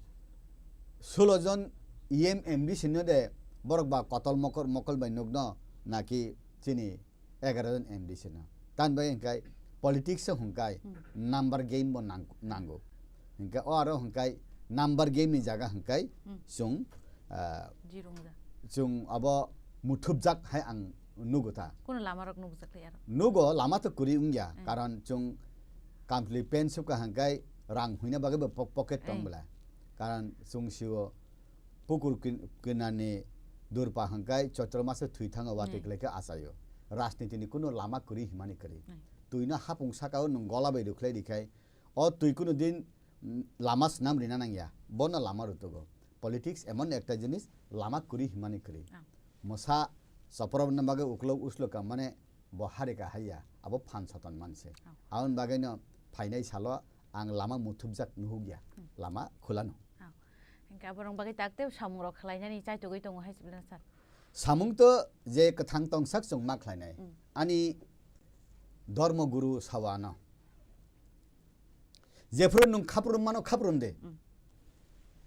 sulo jon E M M D C no de borok ba kotol mokol mokol bai nukno naki chini egaro jon M D C no. Tan bai hingkai politics o hingkai Hmm. number game bo nang-, nango. Hingkai o aro hingkai number game ni jaga hingkai Hmm. chwng, ah, Jirungja. chwng abo muthubjak hai ang nugo ta. Kuno lama rok nukjak le aro. Nugo lama to kwrwi wngya, Hmm. karon chwng kamchwlwi pen subkha hingkai rang huina bagwi bo po-, pocket tong Hmm. bwla. Karon chwng sio pukur kin-, kinani durpa hingkai choitro maso thwi thango watwi Hmm. kwlai khe achaio. Rajniti ni kuno lama kwrwi himani kwrwi. Hmm. Twino hapung saka o nwng gola bai rwkhlai rikhai, o twi kuno din, mm, lama swnam rina nangya, bono lama rwtugo. Politics emon ekta jinis, lama kwrwi himani kwrwi. Ah. Mosa chopropna bagwi uklok uslok ka mane bo harika haiya, abo phan soton manse. Ah. Aboni bagwino phainai salo ang lama muthubjak nuhukya, Hmm. lama khulano. Ah. Hingke aborok bagwi takte samung rok khlainani chaitugwi tongo hai sibla sir. Samung to je kwthang tongsak chwng ma khlainai. Hmm. Ani dhormo guru sawano. Jephuru nwng khaprum mano khaprum de. Mm.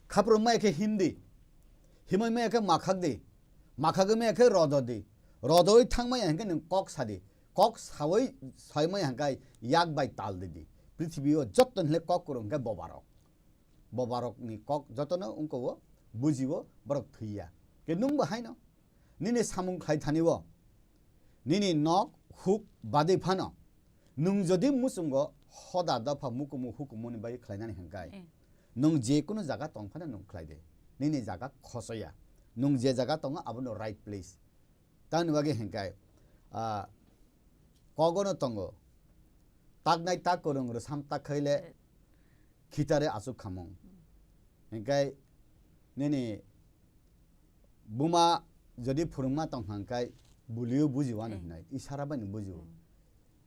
Khaprum maya khe him di. Himoi maya khe makhak di. Makhagwi maya khe rodo di. Rodoi thang maya hingke nwng kok sa di. Kok sawi sai maya hingkai yak bai tal di di. Prithibi o jotto hile kok kwrwng hingke bobarok. Bobarok ni kok jotono wngko o buji o borok thwiya. Ke nwng bo haino. Nini samung khlai thani o, nini nok huk badwi phano, nwng jodi muchungo hoda dopha mukumu hukumu ni bai khlainani hingkai, Eh. nwng je kunu jaga tong phano nwng khlai de. Nini jaga khosoya. Nwng je jaga tongo abono right place. Tamni bagwi hingkai, ah, kogono tongo. Taknai tak kwrwng rwsam tak khaile Eh. khitare achuk khamung. Hingkai nini buma jodi phwrwngma tong hingkai bulio bujiwano Eh. hinai, isara bai no bujio. Hmm.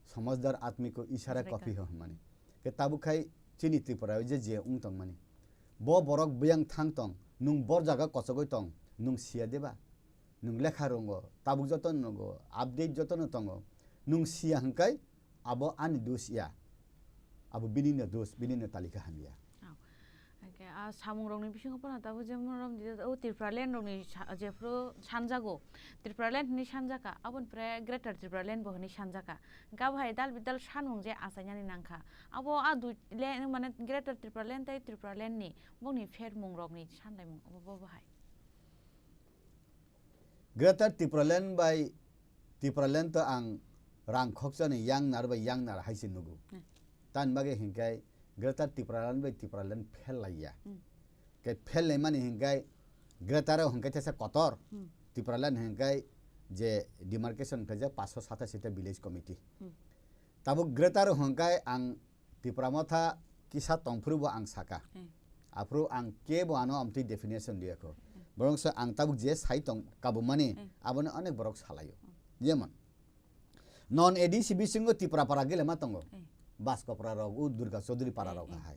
Somajhdar admi ko ishara Ishara kafi ka- ho hwnmani. Ke tabuk khai chini Tripura o je je wng tongmani. Bo borok buyang thang tong, nwng bor jaga kochogoi tong, nwng siya deba? Nwng lekha rongo, tabuk joto no nogo, update joto no tongo. Nwng siya hingkai abo ani dos ya. Abo bini no dos, bini no talika hamya. Oh. Hingke a samung rokni bisingo pono tabuk jemon rom di o Tripura land rokni sa-, jephuru sanjago. Tripura land hwnwi sanjaka, aboni pore Greater Tripura land bo hwnwi sanjaka. Hingke abo hai dal bidal sanmung je achainani nangkha. Abo a dui le-, mane Greater Tripura land tei Tripura land ni bongni phermung rokni sanlaimung obo bo hai. Greater Tipraland bai Tipraland to ang rang khokchani yang nar bai yang nar hai se nugo. Hmm. Tan bagwi hinkai Greater Tipraland bai Tipraland phel laiya. Hmm. Ke phel lai mani hinkai Greater o hinkai tesa kotor. Hmm. Tipraland hinkai je demarcation khaijak paanch sho satasita village committee. Hmm. Tabuk Greater o hinkai ang Tipra Motha kisa tongphuru bo ang saka. Hmm. Aphuru ang kebo ano amtwi definition riyakho. Hmm. Borok se ang tabuk je sai tong kabumani, hmm, abono onek borok salaio. Hmm. Jemon, non A D C bisingo Tipra para gelema tongo. Hmm. Baskopra rok, u Durga Chaudhary para, hmm, rok, hmm, hai.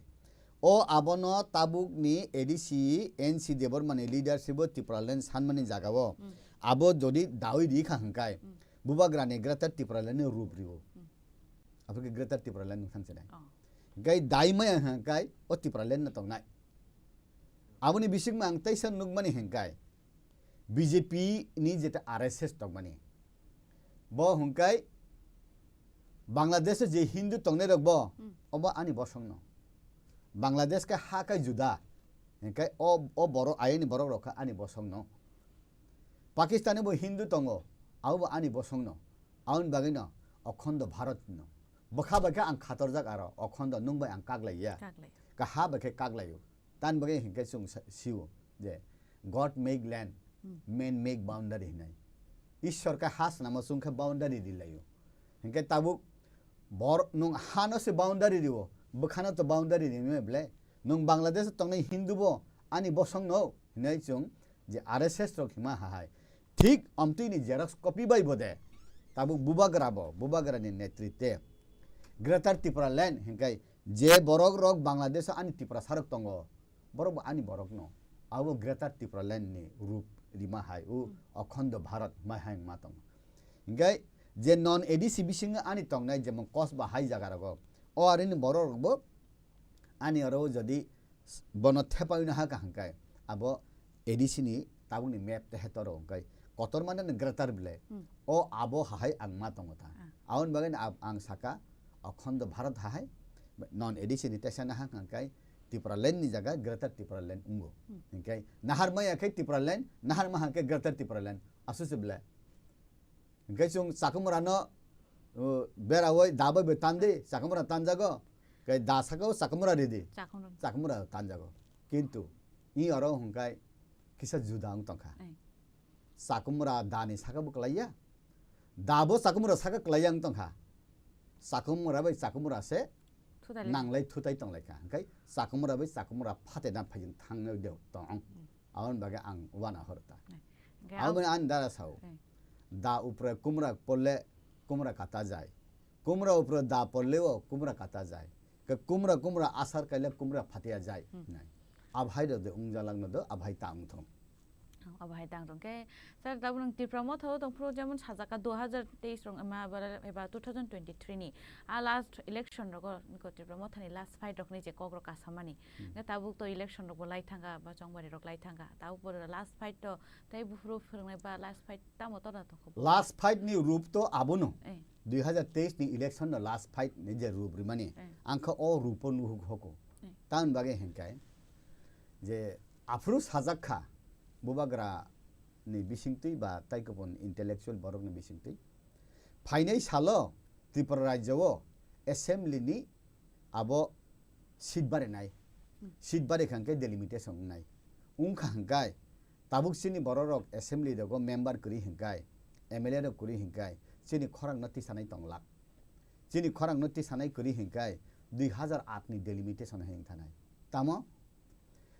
O abono tabuk ni A D C N C Debbarma ni leadership o Tipraland sanmani jaga o. Hmm. Abo jodi dawi ri kha hinkai, hmm, bubagra ni Greater Tipraland ni rup riwo. Hmm. Abo khe Greater Tipraland wng thang sinai. Oh. Gai dai maya hwnka kai o Tipraland no tongnai. Aboni bisingma ang teisa nukmani hwnkai B J P ni jeta R S S tongmani. Bo hwnkai Bangladesh o je Hindu tongnai rok bo, hmm, obo ani bosong no. Bangladesh khe ha kai juda. Hwnkai o, o borok ayani borok rok khe ani bosong no. Pakistan o bo Hindu tongo, abo bo ani bosong no. Aboni bagwi no Okhondo Bharat no. Bwkha bai khe ang khatorjak aro, okhondo nwng bai ang kaklaiya. Kaklai. Kaha bai khe kaklaio. Tan bagwi hinkhe chwng sa-, sio je God make land, hmm, man make boundary hinai. Ishwar khe ha swnamo chwng khe boundary rilaio. Hinkhe tabuk bor nwng hano se boundary rio, bwkhano to boundary rimai ble. Nwng Bangladesh tongnai Hindu bo ani bosong no hinai chwng je R S S rok hima hahai. Thik amtwi ni xerox copy bai bo de. Tabuk bubagra bo, bubagra ni netritwe Greater Tipraland hinkai je borok rok Bangladesh o ani Tiprasa rok tongo, borok bo ani borok no. abo Greater Tipraland ni rup rima hai, o Hmm. Okhondo Bharat mai hai wngma tongo. Hinkhe je non A D C bisingo ani tongnai jemon Kosba hai jaga rogo, o arini borok rokbo ani oro jodi s-, bono thepai no ha kaham kai, abo A D C ni tabuk ni map te hetor rok kai, kotor mane no Greater bile, Hmm. o abo hahai ang ma tongo ta. Ah. Aboni bagwi no ab-, ang saka, Okhondo Bharat hahai, non A D C ni teisa no ha kaham kai, Tipraland ni jaga Greater Tipraland wngo. Hmm. Hinkhe nahar maya khe Tipraland, nahar maha khe Greater Tipraland, aswk se bile. Hinkhe chwng Chakwmwrano, uh, berawoi dabai bai tandi, Chakwmwra tanjago, kai da saka o Chakwmwra ridi, Chakwmwra. Chakwmwra tanjago. Kintu, i oro hwnkhai kisa juda wng tongkha. Ai. Chakwmwra da ni saka bo kwlaiya, da bo Chakwmwra saka kwlaiya wng tongkha. Chakwmwra bai Chakwmwra se Thutai lai. Nanglai thutai tonglaikha. Hinkhe Chakwmwra bai Chakwmwra phatena phaijin thangnai de tong. Hmm. Aboni bagwi ang uana hor ta. Eh, hingke Aboni ang ani dara sao. Eh. Da upre kumra porle kumra kata jai. Kumra upre da porleo kumra kata jai. Ke kumra kumra asar kaile kumra phatia jai. Hmm. Nai. Abhai do de ungjalak no do abhai ta ungthong. Oh, abhai ta ungthong. Ke sir, tabuk nang Tipra Motha o tongphuru jemon sajaka dui hajar teis rong ema eba two thousand twenty-three ni. A last election rogo niko Tipra Motha ni last fight rok ni je kok rok kasamani. Hmm. Nge tabuk to election rok bo lai thanga, ba chongbari rok lai thanga. Tabuk bo last fight to tei buphuru phwrwngnai ba last fight tamo torna tongkho bo? Last fight ni rup to abono. Eh. Dui hajar teis ni election no last fight ni je rup rimani. Eh. Ang kha o rupo nuhuk hoko. Eh. Tamoni bagwi hinkai je aphuru sajak kha bubagra ni bisingtwi ba tai kupun intellectual borok ni bisingtwi. Phainai salo Tripura rajyo o assembly ni abo seat barinai. Hmm. Seat bari kha hwnkhe delimitation wngnai. Wngkha hwnkhe tabuk chini borok rok assembly rogo member kwrwi hwnkhe, M L A rok kwrwi hwnkhe chini khorang no tisanai tonglak. Chini khorang no tisanai kwrwi hwnkhe dui hajar aat ni delimitation hai wngthanai. Tamo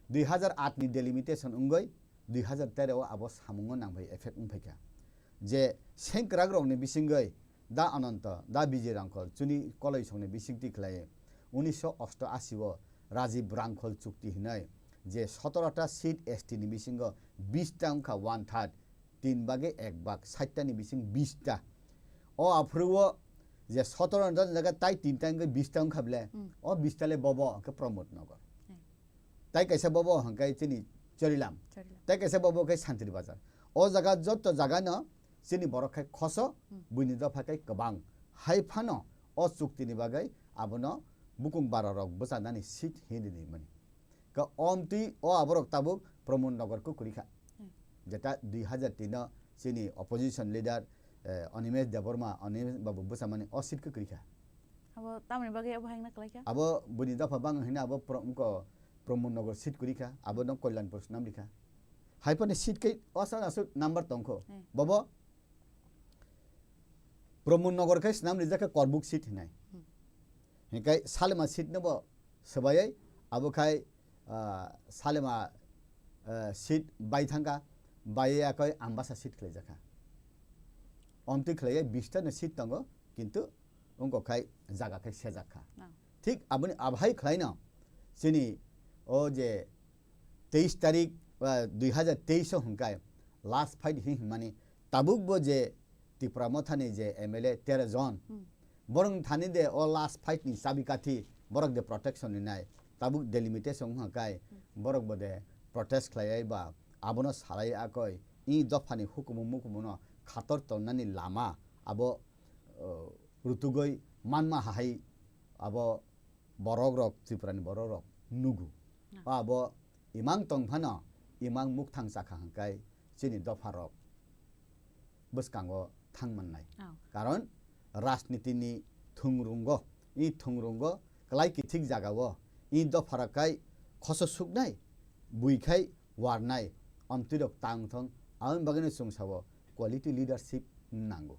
dui hajar aat ni delimitation wngwi dui hajar tero o abo samungo nangbai effect wngphaikha. Je sengkwrak rokni bisingwi da Ananto, da Bijay Rangkhol, chini koloisongni bisingtwi khlai unisho osto ashi o Rajiv Rangkhol chukti hinwi je sotoro ta seat S T ni bisingo bish ta wngkha, one third, tin bage ek bag, sait ta ni bising bish ta. O aphuru o je sotoro ta jaga tai tin ta wngkha, bish ta wngkha bele, Hmm. o bish ta le bobo hwnkhe Pramod Nagar. Hmm. Tai kaisa bobo hwnkhe chini Charilam. Charilam. Tai kaisa bobo khe Santri Bazar. O jaga joto jaga no chini borok khai khoso, Hmm. buini dopha khai kwbang. Hai phano o chukti ni bagwi abono bukung bara rok bwchanani seat hinwi rimani. Ka omtwi o aborok tabuk Pramod Nagar kwrwi kha. Hmm. Jeta dui hajar tin o chini opposition leader, eh, Animesh Debbarma, Animesh babu bwchamani o seat kwrwi kha. Abo tamoni bagwi abo hai wngna kwlai kha? Abo buini dopha bang hwnwi abo pro-, wngkha Pramod Nagar seat kwrwi kha, abo no Kalyanpur swnam rikha. Hai phano seat khe o sana aswk number tongkho. Hmm. Bobo Pramod Nagar khai swnam rijak khe Korbuk seat hinai. Hmm. Hinkhe Salima seat no bo swbayai, abo khai, ah, Salima, ah, seat bai thangkha, baiya khe Ambasa seat khlaijakha. Omtwi khlaiya bish ta no seat tongo, kintu wngkok khai jaga khai sejak kha. Ah. Thik aboni abhai khlaino chini o je teis tarik, ah, dui hajar teis o hwnkhe last fight hi hwnmani tabuk bo je Tipra Mothani je M L A tero jon, Hmm. borok thani de o last fight ni chabi kathi borok de protection ni nai tabuk delimitation wngkha kai Hmm. borok bo de protest khlaiya ba abono salai akoi i dophani hukumu mukumu no khator tonnani lama abo, uh, rutugoi manma hai abo borok rok, Tripura ni borok rok nugu. Ah. Abo imang tong phano, imang mukthang chakha hwnkhe chini dopha rok bwskango thang mannai. Oh. Karon rajniti ni thungrungo, i thungrungo kwlai kithik jagao i dopha rok khai khoso suknai, bui khai warnai, omtwi rok tang thong, aboni bagwino chwng sao quality leadership nango.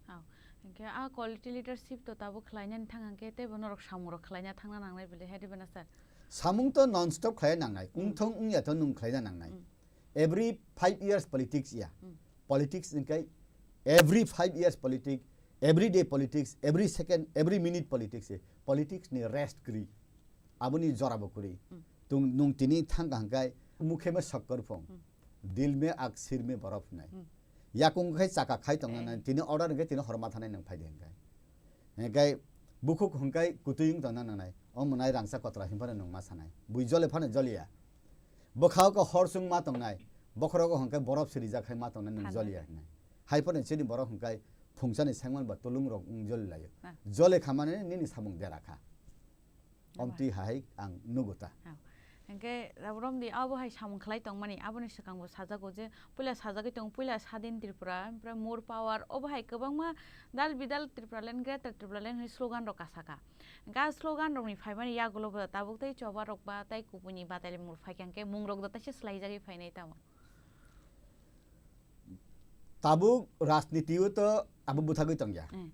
Oh, hwnkhe a quality leadership to tabuk khlainani thang hwnkhe teibo norok samung rok khlaina thangna nangnai bile, hai diba na sir? Samung to non stop khlai nangnai, Hmm. wngthong wngya to nwng khlaina nangnai. Hmm. Every five years politics ya. Hmm. Politics hwnkhe every five years politics, every day politics, every second, every minute politics. Politics ni rest kwrwi. Aboni jora bo kwrwi. Hmm. Tung, nwng tini thang kaham khai Mukhe me sokkor phung. Hmm. Dil me ak sir me borof nai. Hmm. Yakung khai chaka khai tong nai. Eh. Tini order hwnkhe tini hor ma thanai nang phai de hwnkhe. Hwnkhe bukhuk hwnkhe kutui wng tong nang nai. O mwnai rangsa kotra hin phano nung ma sanai. Bui jole phano joliya. Bwkhao ko hor chwng ma tongnai, bokhorogo hwnkhe borof sirijak hai ma tongnai, nwng Thanda. Joliya hinwi. Hai phano chini borok hwnkhe phungchani sengman ba tulung rok wng joli laio. Ah. Jole khamani nini samung dera kha. Nangma. Omtwi hai ang nugo ta. Ah. Hwnkhe Romdi abo hai samung khlai tongmani, aboni swkang bo sajago je puila sajagwi tong, puila Sadin Tripura, ompore More Power, obo hai kwbangma dal bidal Tripuraland, Greater Tripuraland hinwi slogan rok kasaka. Hwnkhe ah slogan rokni phaimani yagulo bo tabuk tei choba rok ba tei kubuini batailai mung phaikha hwnkhe mung rok da taisa swlaijagwi phainai tamo. Tabuk rajniti o to abo bwthagwi tongya. Hmm.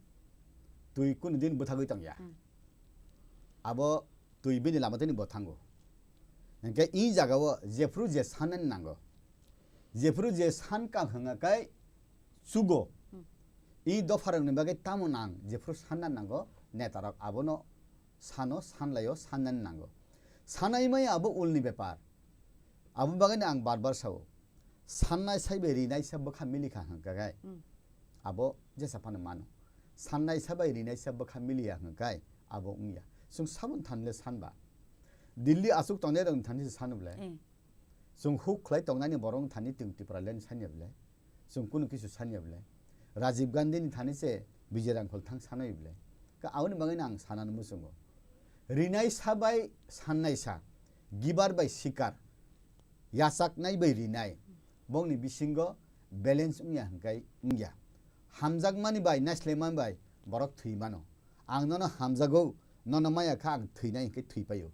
Twi kunu din bwthagwi tongya. Hmm. Abo twi bini lama tini bo thango. Hwnkhe i jagao jephru je sanani nango. Jephru je sankha hwnga kai chugo. Hmm. I dopharokni bagwi tamo nang jephru sanna nango netarok abono sano sanlaio sannani nango. Sanai maya abo ulni bepar. Abo bagwino ang bar bar sao. Sannai sai bai rinai sa bwkha milikha hwnkha kai. Hmm. Abo jesa phano mano. Sannai sa bai rinai sa bwkha miliya hwnkha kai abo wngya. Chwng sabon thanle sanba. Delhi aswk tongnai rokni thani se sanu ble. Eh. Chwng huk khlai tongnani borok thani twng Tipraland sanya ble. Chwng kunu kisu sanya ble. Rajiv Gandhi ni thani se Vijay Rangkhol thang sanai ble. Ka aboni bagwi ang sanani muchungo. Rinai sa bai sannai sa, giver bai sikar, yachaknai bai rinai. Bongni bisingo balance wngya hwnkhe wngya. Hamjakmani bai, naislemani bai borok thwi mano. Ang nono hamjago, nono maya kha ang thwinai hwnkhe thwi paio.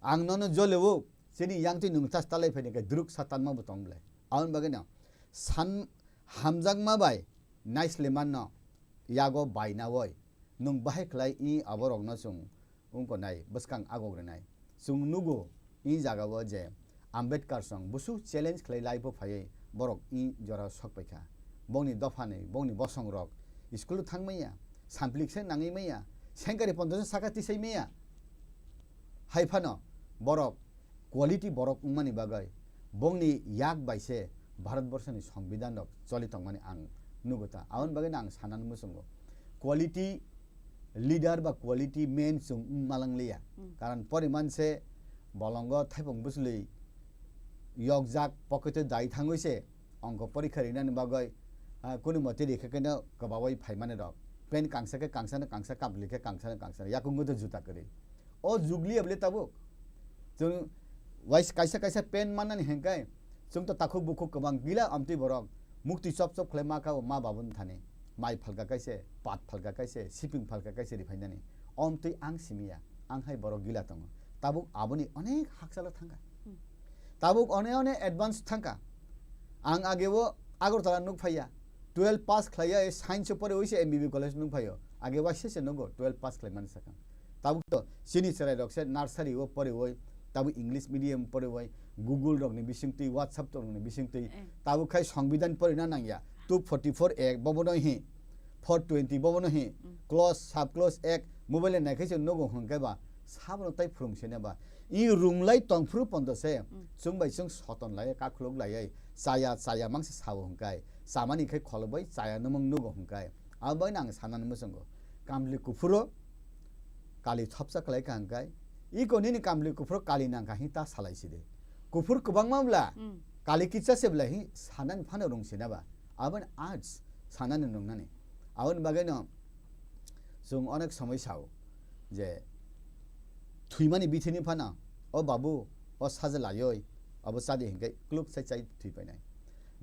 Ang nono joleo, chini yangtwi nwng tas talai phaini khe druk sa tanma bo tong ble. Aboni bagwino san hamjakma bai naislemanno yago baina oi. Nwng bahai khlai i aborokno chwng wngko nai, bwskang agok rwnai. Chwng nugo i jagao je Ambedkar song busu challenge khlai life o phaiwi borok i jora sok paikha. Bongni dophani, bongni bosong rok school o thang manya, samplik se nangwi manya, sengkari ponto se saka tisai manya. Hai phano borok quality borok wngmani bagwi bongni yak bai se Bharat Borso ni Songbidan rok choli tongmani ang nugo ta. Aboni bagwi no ang sanani muchungo quality leader ba quality men chwng wng malang liya. Hmm. Karon poriman se bolongo thaipung bwchwlwi yokjak pocket o dai thangwi se ongko porikha rinani bagwi, ah, kunu motwi rikha khe no kwbaui phaimani rok. Pen kangsa khe kangsa no kangsa, kapli khe kangsa no kangsa no, yakungo to juta kwrwi. O jugli able tabuk. Chwng wais kaisa kaisa pen mannani hengkai. Chwng to takhuk bukhuk kwbang gila amtwi borok. Mukti chop chop khlai ma ka ma babun thani. Mai phalka kaise, pat phalka kaise, siping phalka kaise riphainani. Omtwi ang simiya. Ang hai borok gila tongo. Tabuk aboni onek hakchalo thangka. Hmm. Tabuk one one advance thangka. Ang ageo Agartala nuk phaiya. Twelve pass khlaiya, science o pore oise M B B college nuk phaio. Age waise se nugo twelve pass khlaimani sakang. Tabuk to chini cherai rok se nursery o pore oi, tabuk English medium pore oi, Google rok ni bising twi, WhatsApp rok ni bising twi. Eh. Tabuk khai Songbidan pore na nangya. Two forty-four A bobo no hi, four twenty bobo no hi, Mm. Clause, sub clause ek mobile nai khai se nugo hwnkhe ba, sabo no tai phwrwng se ne ba. I runglai tongphuru pondo se, Mm. chwng bai chwng soton lai, kakhulok lai, chaya, chaya mang se sao hwnkhe, chamani khai kholoboi chaya no mang nugo hwnkhe. Abo bai nang sanani muchungo. Kamli kuphuro kali thopsa khlai kha hwnkhe, iko nini kamli kuphuro kali nang kha hi ta salai si de. Kuphur kwbangma bla, Mm. kali kitsa se bla hi sanani phano rung sina ba. Abo ni arts sanani nungnani. Aboni bagwi no chwng onek somoi sao je thwimani bithini phano, "O babu, o saje layoi, abo chadi," hinkhe kluk sai chai thwi painai.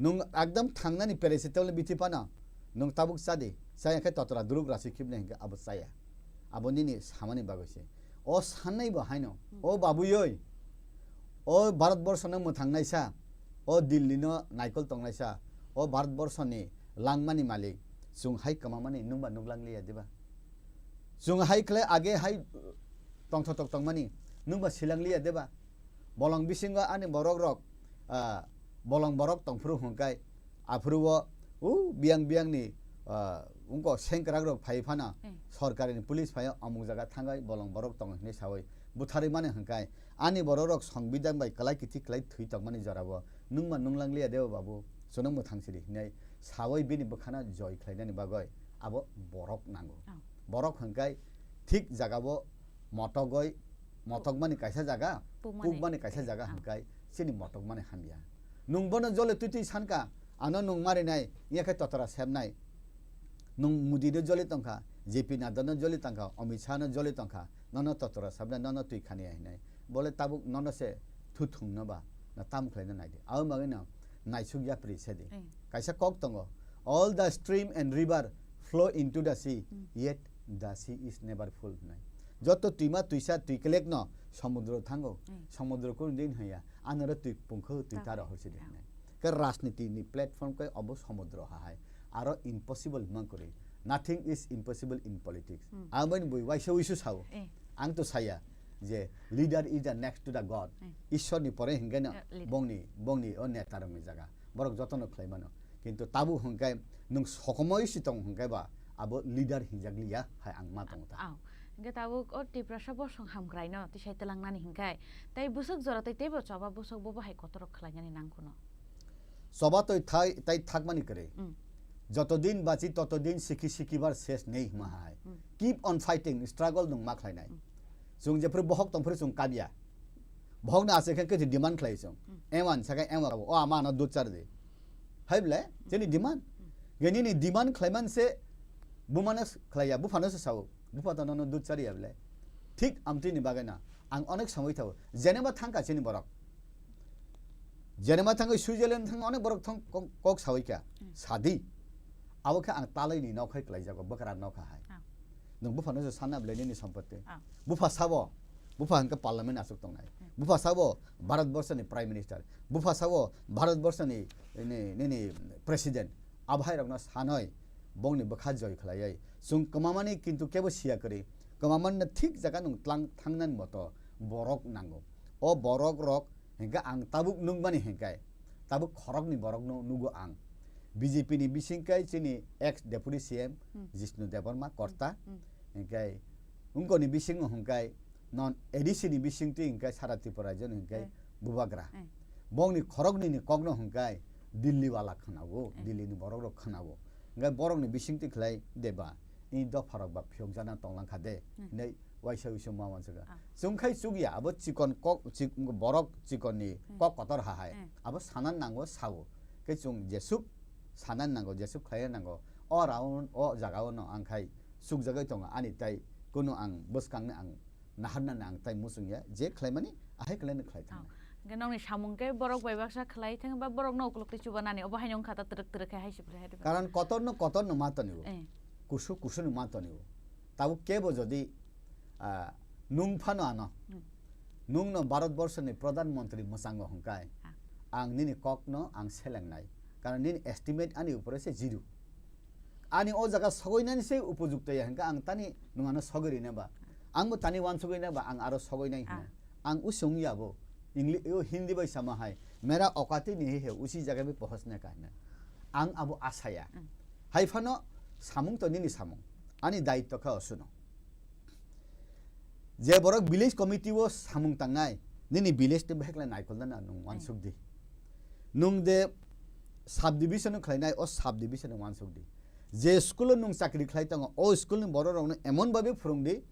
Nwng ekdam thangnani paracetamol bithi phano, nwng tabuk chadi, chaya khe totra duruk rasi khibnai hinkhe abo chaya. Abo nini samani bagwi se. O sannai bo haino, Hmm. o babuyoi, o Bharat Borsho no mwthangnaisa, o Delhi no naikol tongnaisa, o Bharat Borsho ni langmani malik, chwng hai kwmamani nwngba nuklang liya diba? Chwng hai khlai age hai tongthotok tongmani nwngba silang liya diba? Bolong bisingo ani borok rok, ah, bolong borok tongphuru hwnkhe, aphuru o, o biyang biyang ni, ah, Wngkok sengkrak rok phai phano Eh. sorkari ni police phai amuk jaga thangai bolong borok tongo hinwi sawi butharwi mani hwnkhe ani borok rok songbidan bai kwlai kithi kwlai thwi tongmani jorao nungma nunglangliya deo babu chwno mwthang sidi hinwi sawi bini bwkhano joi khlainani bagwi abo borok nango. Oh. Borok hwnkhe thik jagao motogoi motokmani kaisa jaga, Pukmani. pukmani kaisa jaga Oh. hwnkhe chini motokmani hamya. Nung bono jole twi twi sanka, ano nung marinai, iya khe totora sepnai. Nung Modi no joli tongkha, J P Nadda no joli tongkha, Amit Shah no joli tongkha, nono totora sepnai, nono twi khani hinai. Bole tabuk nono se thu thungno ba, na tam khlaina naidi. Abo bagwi no naisuk yapri sedi. Eh. Kaisa kok tongo, "All the stream and river flow into the sea, Hmm. yet the sea is never full," hinai. Joto twima twisa twi kelek no somudro thango, Hmm. somudro kunu din haya, anoro twi pungkho twi Tamo. taro horsi di Ah. hinai. Ke rajniti ni platform ke obo somudro ha hai. Aro impossible mang kori. Nothing is impossible in politics. Hmm. Ang bai bui waisa wisu sao. Eh. Ang to saya je leader is the next to the God. Eh. Ishwar ni pore hingga na Eh, leader. bongni, bongni o neta rok ni jaga. Borok joto no khlai mano. Kintu tabu hingkai nung sokomoi si tong hingkai ba abo leader hinjak liya hai ang ma tong ta. Aw. Hingke tabuk o Tiprasa bosong hamkrai no tisai telangnani hingkai. Tai busuk jora tai teibo choba busuk bobo hai kotorok khlainani nang kuno. Choba toi thai, tai thakmani kwrwi. Mm. Joto din bachi, toto din sikhi sikhi bar ses nei hima hai. Mm. Keep on fighting, struggle nung ma khlainai. Mm. Chwng jephru bohok tongphru chwng kabya. Bohok no aswk khe khe demand khlai chwng. Mm. Eman sakai eman o ama no dud char di. Hai ble, chini demand. Mm. Gani ni demand khlaiman se bumano khlaiya, buphano se sao. Bupha to nono dud chariya bele. Thik amtwini bagwi no ang onek samwi thago. Jeneba thangkha chini borok. Jeneba thangwi Switzerland thang onek borok thang kok, kok sawi kha. Hmm. Sadi. Abo khe ang talaini nok hai klaijago, bwkra nok hai. Ah. Nwng buphano se sana bele nini sompoti. Ah. Bupha sabo, bupha hwnkhe parliament aswk tongnai. Hmm. Bupha sabo Bharat Borsa ni Prime Minister. Bupha sabo Bharat Borsa ni, ni, nini President. Abo hai rokno sanoi bongni bwkha joi khlaiwi chwng kwmamani kintu kebo siya kwrwi. Kwmamani no thik jaga nwng tlang thangnani moto borok nango. O borok rok hinkhe ang tabuk nukmani hinkhe tabuk khorokni borokno nugo ang. B J P ni bisingkai chini ex deputy C M Hmm. Jishnu Debbarma Korta Hmm. hinkhe wngkoni bisingo hinkhe non A D C ni bisingtwi hinkhe sara Tripura rajyo ni hinkhe Eh. bubagra. Eh. Bongni khoroknini kokno hinkhe Delhi wala khwnago, Eh. Delhi ni borok rok khwnago. Hinkhe borokni bisingtwi khlai deba, i dopha rok ba phiyok jana tonglang kha de, Hmm. hinwi waisa wisa ma wansukha. Ah. Chwng khai chukya, abo chikon kok, chik-, borok chikon ni Hmm. kok kotor ha hai. Hmm. Abo sanan nango sao. Khe chwng jesuk sanan nango, jesuk khlai nango. O round, o jaga o no ang khai chukjagwi tongo ani tai kunu ang bwskang ni ang naharnani ang tai muchung ya, je khlaimani, ahai khlaino khlai thang. Oh. Hingke nokni samung khe borok bai baksa khlai thang ba borok no ukuluk twi chuba nani, obo haino wngkha ta twrwk twrwk khe hai se phre hai. Karon kotor no kotor no ma toni o. Eh. Kusu kusu no ma toni o. Tabuk kebo jodi, ah, nung phano ano. Hmm. Nung no Bharat Borsa ni Pradhan Mantri mwchango hwnkhe. Ah. Ang nini kok no ang selengnai. Karon nini estimate ani upore se zero. Ani o jaga sogoinani se upojukto ya hwnkhe ang tani nwngano sogwi rina ba. Ang bo tani wansugwi na ba ang aro sogwi nai hino. Ah. Ang usi wngya bo. English, o Hindi bai sama hai. Mera okati nahi hai, usi jaga bhi pahunchna ka hina. Ang abo asaya. Mm. Hai phano samung to nini samung. Ani daitto kha osuno. Je borok village committee o samung tangnai, nini village te bhekla naikolna na nwng wansuk di. Nwng de sub division o khlainai, o sub division o wansuk di. Je school o nwng chakri khlai tongo, o school ni borok rok no emon babe phwrwng di,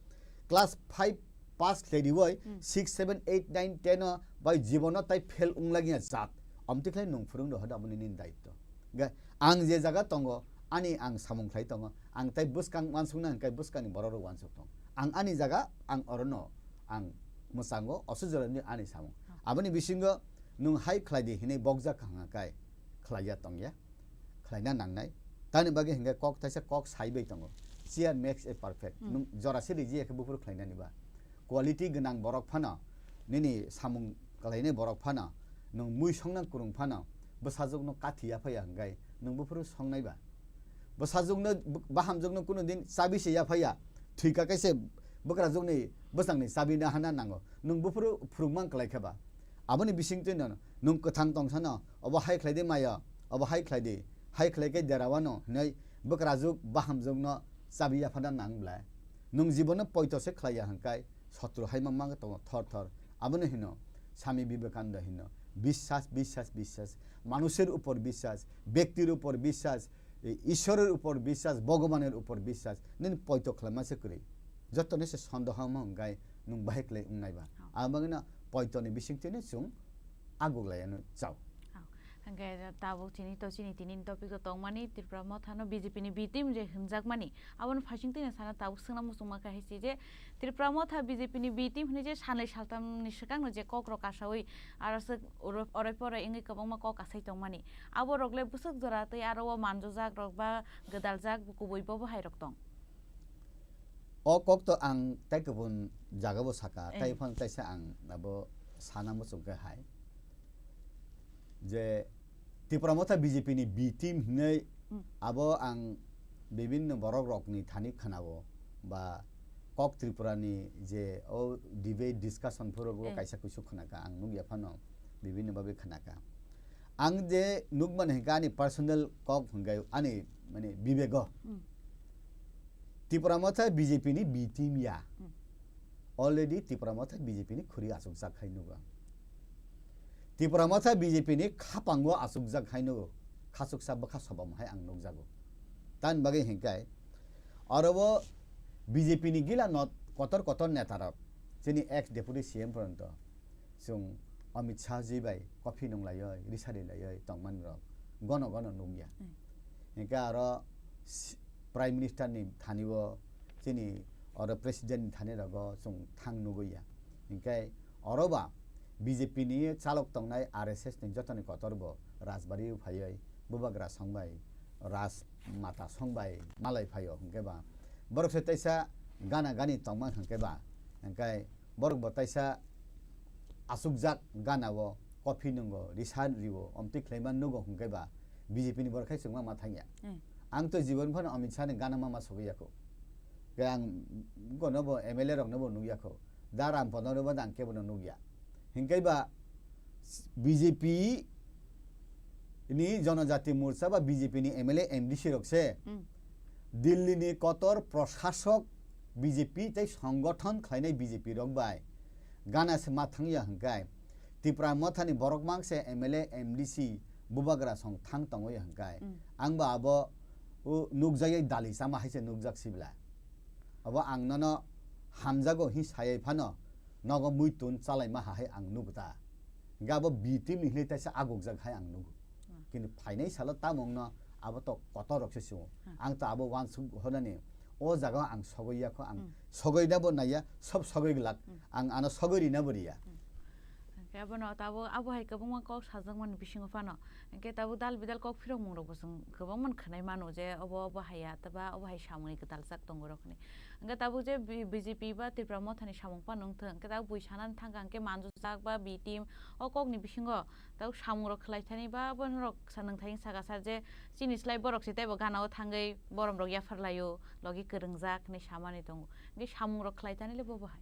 class five pass khlai riwi, Hmm. six, seven, eight, nine, ten o bai jibono tai fail wng lagi ya jat. Amtwi khlai nwng phwrwng do hoda aboni nini daitto. Ga-, ang je jaga tongo, ani ang samung khlai tongo, ang tai bwskang wansukna hwnkhe bwskangni borok rok wansuk tong. Ang ani jaga, ang orono, ang mwchango, oso jorani ani samung. Aboni bisingo nwng hai khlai di hinwi bokjak hwnga kai khlaiya tongya, khlaina nangnai. Tamni bagwi hwnkhe kok taisa kok sai bai tongo. Chair makes a perfect. Hmm. Nwng jora se rijiya khe buphuru khlainani ba. Quality gwnang borok phano, nini samung kalainai borok phano, nwng mui songna kwrwng phano, bwsajwkno kathi yaphaya hwnkhe nwng buphuru songnai ba? Bwsajwkno, bw-, bahamjwkno kunu din chabi se yaphaya, thwika kaise bwkrajwkni bwsakni chabi no hana nango, nwng buphuru phwrwngmang kwlai khe ba? Aboni bisingtwi no nwng kwthang tongsano, obo hai khlai di maya, obo hai khlai di, hai khlai khe dera wano hinwi Bwkrajwk bahamjwkno chabi yaphana nang bwlai. Nwng jibono poito se khlai ya hwnkhai sotru hai ma mang tongo thor thor. Abono hino Swami Vivekananda hino, "Biswas, biswas, biswas. Manusher upor biswas, byaktir upor biswas, e, Ishorer upor biswas, Bhagwaner upor biswas." Nini poito khlaima se kwrwi. Jotono se sondoha ma hwnkhai nwng bahai khlai wngnai ba. Oh. Abangino poitoni bisingtwino chwng aguglaiano chao. Oh. Hwnkhe tabuk chini to chini tini topic o tongmani Tripura Motha no B J P ni B team je hwnjakmani, aboni phaising tini sana tabuk swngna muchungma khe hai se je Tripura Motha B J P ni B team hwnwi je sanai saltam ni swkang no je kok rok kasawi aro swk oro-, orai porai wngwi kwbangma kok kasai tongmani. Abo rok le bwswk jora tei aro o manjojak rok ba gwdaljak kubui bo bo hai rok tong. O kok to ang tai kubun jaga bo saka, tai Eh. phano taisa ang abo sana muchung khe hai. Je Tipra Motha B J P ni B team hinwi Hmm. abo ang bibinno borok rokni thani khwnao ba kok Tripura ni je o debate discussion phuru bo Eh. kaisa kuisu khwnaka ang nukya phano bibinno babe khwnaka. Ang je nukmani hwnkha ani personal kok hwnkhe ani mane bibego. Hmm. Tipra Motha B J P ni B team ya. Hmm. Already Tipra Motha B J P ni khuri achukjak hai nugo. Tipra Motha B J P ni khapango achukjak hai nugo. Khachuksa bwkha sobam hai ang nukjago. Tani bagwi hwnkhe aro bo B J P ni gila not kotor kotor neta rok chini ex deputy C M phrwngto. Chwng Amit Shah ji bai coffee nung laioi, risari laioi tongmani rok gono gono nukya. Hmm. Hingke aro s-, Prime Minister ni thani o chini oro President ni thani rogo chwng thang nugui ya. Hingke oro ba B J P ni chalok tongnai R S S ni jotoni kotor bo Rajbari o phaioi, Bubagra song bai, Raj Mata song bai malai phaio hingke ba borok se teisa gana gani tongma hingke ba, hingke borok bo taisa achukjak gana o coffee nungo, risa rio, omtwi khlaima nugo hwnkhe ba B J P ni borok khai chwngma ma thangya. Hmm. Ang to jibon phano Amit Shah ni gana ma ma sogwi yakho. Khe ang gono bo M L A rok no bo nukya kho. Da Ram Padon no bo ang kebo no nukya. Hwnkhe ba B J P ni Jonojati Morcha ba B J P ni M L A M D C rok se Hmm. Delhi ni kotor proshasok B J P tei songothon khlainai B J P rok bai gana se ma thangya hwnkhe Tipra Motha ni borok mang se M L A, M D C, Bubagra song thang tongwi hwnkhe Hmm. ang bo abo o nukjagwi dali chama hai se nukjak sibla. Abo ang nono hamjago hi sayai phano nogo muitun chalaima ha hai ang nugo ta. Hwnkhe abo B team ni hinwi taisa agukjak hai ang nugo. Hmm. Kintu phainai salo tamungno abo to kotor rok se chungo. Hmm. Ang to abo uansuk honani o jaga o ang sogwi ya kho, ang Hmm. sogwi na bo naiya, sob sogwi glak. Hmm. Ang ano sogwi rina bo riya. Hmm. Hwnkhe abono tabuk abo hai kwbangma kok sajakmani bisingo phano. Hwnkhe tabuk dal bidal kok phirokmungrokbo chwng kwbangmano khwnai mano je obo, obo haiya, tei ba obo hai samungni gwdaljak tongo rok hwnwi. Hwnkhe tabuk je B-, B J P ba Tipra Mothani samung phano wngthung, hwnkhe tabuk bui sanani thangkha hwnkhe manjojak ba B team o kokni bisingo tabuk samungrok khlai thani ba bo norok sa-, nwng thani saka sa je chini slai borok se teibo gana o thangwi boromrok yaphar laio, logi kwrwngjak hwnwi samani tongo. Hwnkhe samungrok khlai thani le bobo hai?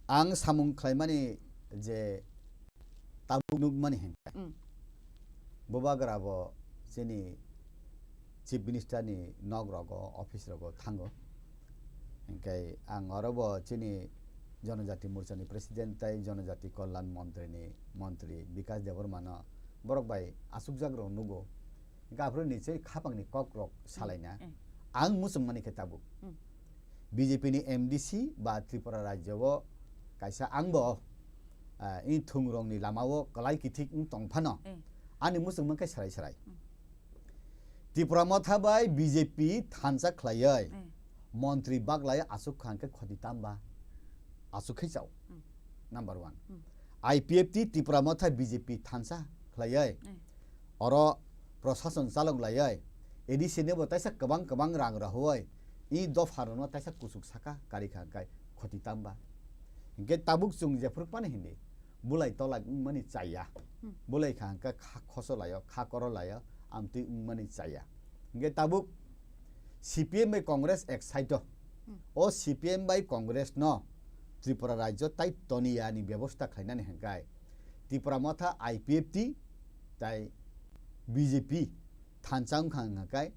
Ang samung khlaimani je tabuk nukmani hinkhe, Mm. Bubagra bo chini Chief Minister ni nok rogo, office rogo thango. Hinkhe ang oro bo chini Jonojati Morcha ni President tei Jonojati Kalyan Montri ni Montri Bikash Debbarma no borok bai achukjak rok nugo. Hinkhe aphuru ni chai khapang ni kok rok salaina. Mm. Ang muchung mani khe tabuk. Mm. B J P ni M D C ba Tripura rajyo o kaisa ang bo, ah, i thung rong ni lama o kwlai kithik wng tong phano. Mm. Ani muchung mankhe sarai sarai. Mm. Tipra Motha bai B J P thansa khlaiwi Mm. montri baglai achuk kha hwnkhe khoti tamba achuk khai chao. Mm. Number one. Mm. I P F T Tipra Motha B J P thansa khlaiwi Mm. oro prosason chalok laiwi A D C nebo taisa kwbang kwbang rang rohoi i dopha rokno taisa kuchuk saka kari kha hwnkhe khoti tamba. Hwnkhe tabuk chwng jephuru phano hindi bulai tolai wngmani chaya. Hmm. Bulai kha hwnkhe kha khoso laio, kha koro laio, amtwi wngmani chaya. Hwnkhe tabuk C P M bai Congress ek side o. Hmm. O C P M bai Congress no Tripura rajyo tai toniya ni bebosta khlainani hwnkhe Tipra Motha I P F T tai B J P thansa wngkha hwnkhe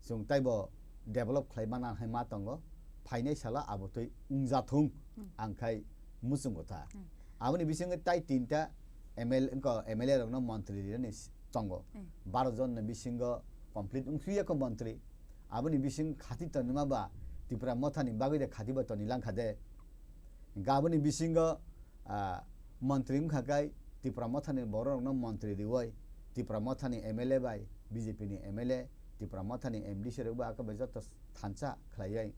chwng taibo develop khlai mana hai ma tongo, phainai salo abo twi wngjathung ang khai muchungo ta. Aboni bisingo tai tinta M L A, wngkha M L A rokno montri rinani tongo. Baro jon ni bisingo complete wngphiya kho montri. Aboni bising khati tonima ba Tipra Motha ni bagwi de khati ba toni langkha de. Hingkha aboni bisingo, ah, montri wngkha kai Tipra Motha ni borok rokno montri riwi, Tipra Motha ni M L A bai B J P ni M L A, Tipra Motha ni M D C rok bai aka bai joto thansa khlaiwi.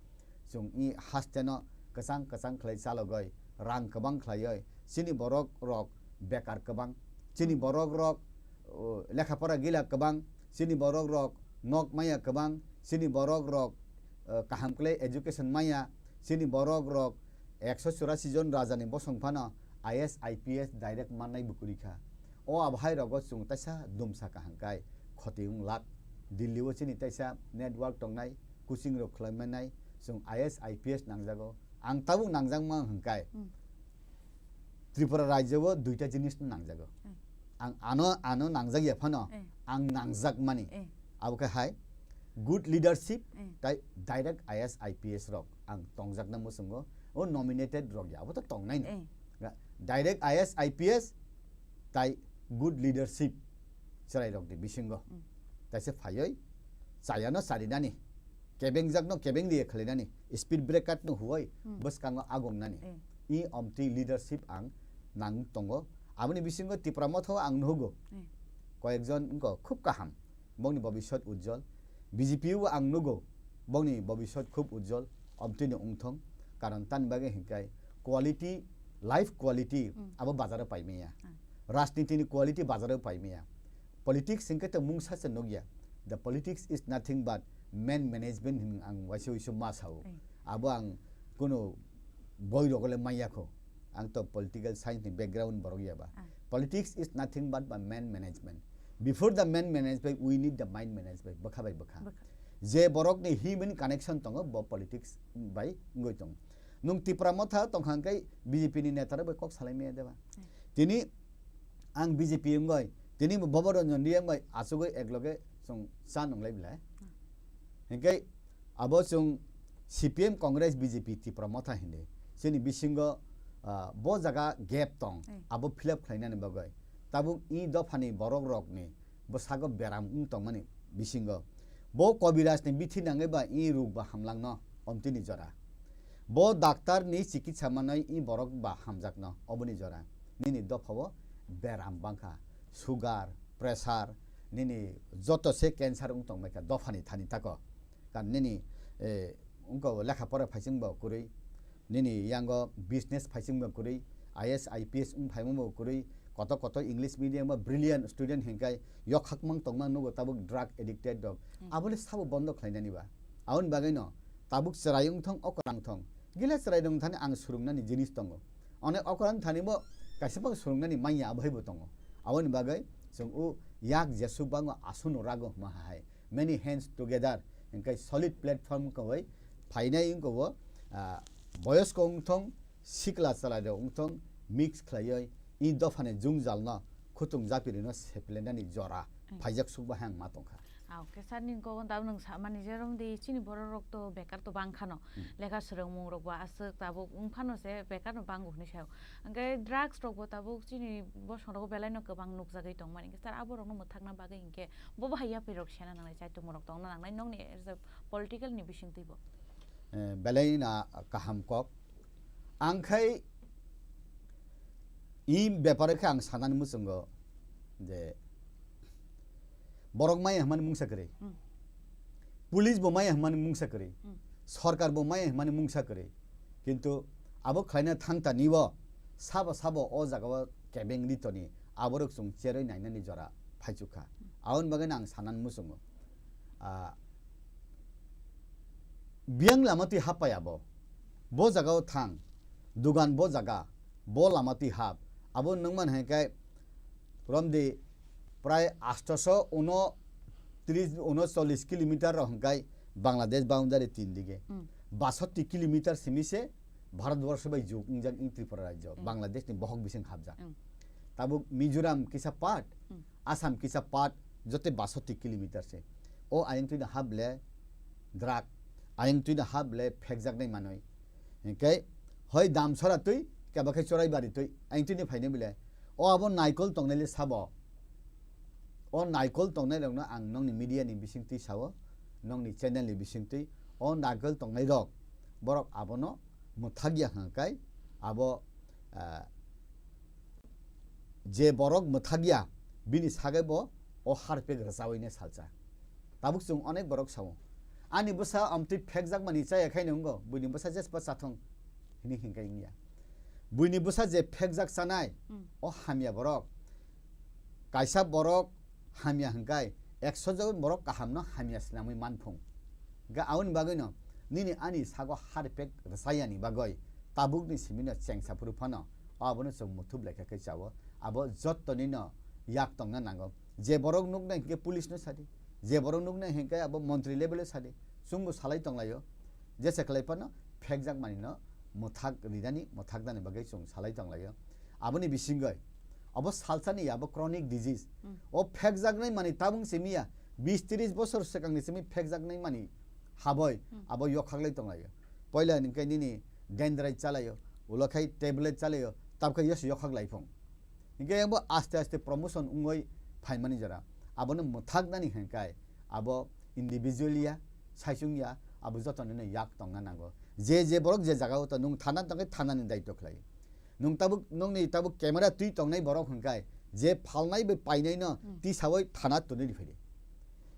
Chwng i haste no kwchang kwchang khlai chalogwi, rang kwbang khlaiwi, chini borok rok bekar kwbang, chini borok rok, o, lekha pora gila kwbang, chini borok rok nok maya kwbang, chini borok rok, o, kaham khlai education maya, chini borok rok ekso churasi jon raja ni bosong phano I A S, I P S direct mannai bwkuri kha. O abhai rogo chwng taisa dumsa kaham kai khoti wng lak. Delhi o chini taisa network tongnai, coaching rok khlai manai, chwng I A S, I P S nangjago. Ang tabuk nangjak ma hwnkhe Tripura rajyo o duita jinis nangjago. Ang ano, ano nangjak ya phano, ang nangjak mani. Abo khe hai good leadership, tai direct I A S, I P S rok ang tongjakna muchungo, o nominated rok ya, abo to tongnai no. Direct I A S, I P S, tai good leadership chwrai rok ni bisingo. Taisa phaiwi chayano charinani, kebengjakno kebeng riya khlainani, speed breaker no huoi bwskango agongnani. I omtwi leadership ang nang tongo. Aboni bisingo Tipra Motha o ang nuhugo. Koyekjon wngkha khub kaham. Bongni bobiswt ujjol. B J P o ang nugo, bongni bobiswt khub ujjol, omtwino wngthong. Karon tani bagwi hwnkhe quality, life quality abo bazaro paimaya. Rajniti ni quality bazaro paimaya. Politics hwnkhe to mungsa se nukya. The politics is nothing but man management hwn ang waisa waisa ma sao. Abo ang kunu boi rogole maya kho. Ang to political science ni background borok ya ba. Politics is nothing but by man management. Before the man management, we need the mind management. Bwkha bai bwkha. Je borok ni human connection tongo, bo politics bai wngwi tongo. Nung Tipra Motha tongkha hwnkhe B J P ni neta rok bai kok salai maya deba. Tini ang B J P wngwi, tini bo Baba Ranjan Riya bai achugwi ekloge chwng cha nunglai belai. Hwnkhe abo chwng C P M, Congress, B J P, Tipra Motha hindi. Chini bisingo, ah, bo jaga gap tong, abo fill up khlainani bagwi. Tabuk i dophani borok rokni bwsago beram wng tongmani bisingo. Bo Kobiraj ni bithi nangwi ba i ruk ba hamlangno omtwini jora. Bo doctor ni chikitsa manwi i borok ba hamjakno oboni jora. Nini dophao beram bangkha, sugar, pressure, nini joto se cancer wng tongbaikha dophani thani tako. Kan nini, eh, wngkha lekha pora phaising bo kwrwi, nini yango business phaising bo kwrwi, I A S, I P S wng phaima bo kwrwi, koto koto English medium ba brilliant student hingkai yokhakmang tongma nugo tabuk drug addicted rok. Abole sabo bondo khlainani ba. Aboni bagwi no tabuk chwrai wng thong, okorang thong. Gila chwrai rong thani ang surungnani jinis tongo. Onek okorang thani bo kaisa bang surungnani manya abo hai bo tongo. Aboni bagwi chwng o yak jesuk bango aswk no rago hma hai. Many hands together, hingkai solid platform kawai phainai wngkha o, ah, boyosko wngthong, sikla chwlairok wngthong, mix khlaioi, i dophani jungjalno khutung japirino seplenani jora phaijak sukba hai ang ma tongkha. Ah, okay, sir, nini kogon tabuk nwng samani je romdi chini borok rok to bekar to bangkhano, lekha swrwngmung rok bo aswk tabuk wngphano se bekar no bango hinwi sao. Hingke drugs rok bo tabuk chini bosong rogo belai no kwbang nukjagwi tongmani. Hingke sir, abo rok no mwthakna bagwi hingke bo bahai yapri rok sena nangnai, chaitumung rok tongna nangnai, nokni as a political ni bisingtwi bo. Eh, belai na kaham kok. Ang khai i beparo khe ang sanani muchungo je borok maya hwnmani mungsa kwrwi. Police bo maya hwnmani mungsa kwrwi. Sorkar bo maya hwnmani mungsa kwrwi. Kintu abo khlaina thangtani o sabo sabo o jaga o kebeng ritoni aborok chwng cherwi nainani jora phaichukha. Aboni bagwi ang sanani muchungo. Ah, biyang lama twi happai abo. Bo jaga o thang. Dugan bo jaga. Bo lama twi hap. Abo nungman hai khe romdi prai astoso uno tris, uno chollis kilometer rok hwnkhe Bangladesh boundary tin dige. Basoti kilometer simi se Bharatborsho bai juk wngjak in Tripura rajyo, Bangladesh ni bohok bising hapjak. Tabuk Mizoram kisa part, Assam kisa part, jote basoti kilometer se. O ayang twi no hap le drug, ayang twi no hap le phekjaknai manwi. Hinkhe hoi Damsora twi, keba khe Choraibari twi, ayang twi ni phainai bile. O abo naikol tongnai le sabo. O naikol tongnai rokno ang nongni media ni bising twi sao, nongni channel ni bising twi. O naikol tongnai rok, borok abono mwthak ya hwnkai, abo, ah, je borok mwthak ya, bini sagai bo o harpek rwchawi ne salsa. Tabuk chwng onek borok sao. Ani bwsa amtwi phekjakmani chaya khai nwngo, buini bwsa jespa chathung hini hinkai wngya. Buini bwsa je phekjak chanai, Hmm. o hamya borok. Kaisa borok hamya hwnkai, ekso jon borok kahamno hamya swnamwi manphung. Hwnkhe aboni bagwino nini ani sago harpek rwchayani bagwi tabukni simino chengsa phuru phano abono chwng muthub lekha khe chao. Abo jottonino yak tongna nango. Je borok nuknai hinkhe police no sadi, je borok nuknai hinkhe abo montri level o sadi, chwngbo salai tonglaio. Jesa khlai phano phekjak manino mwthak rinani, mwthaknani bagwi chwng salai tonglaio. Aboni bisingoi abo salsani abo chronic disease. Hmm. O phekjaknai mani tabung simiya, bis tris bosor swkangni simi phekjaknai mani haboi, Hmm. abo yokhaklai tonglaio. Poila hinkhe nini dendrite chalaio, ulo khai tablet chalaio, tabkhe yes yokhak lai phung. Hinkhe abo aste aste promotion wngwi phaimani jora. Abono mwthaknani hinkhe abo individual ya, saichung ya, abo jotonino yak tongna nango. Je je borok je jagao to nwng thana tongkhe thanani daityo khlai. Nwng tabuk, nwngni tabuk camera twi tongnai borok hinkhe je phalnai bai painaino Hmm. tisawi thana twnwi rwphai di.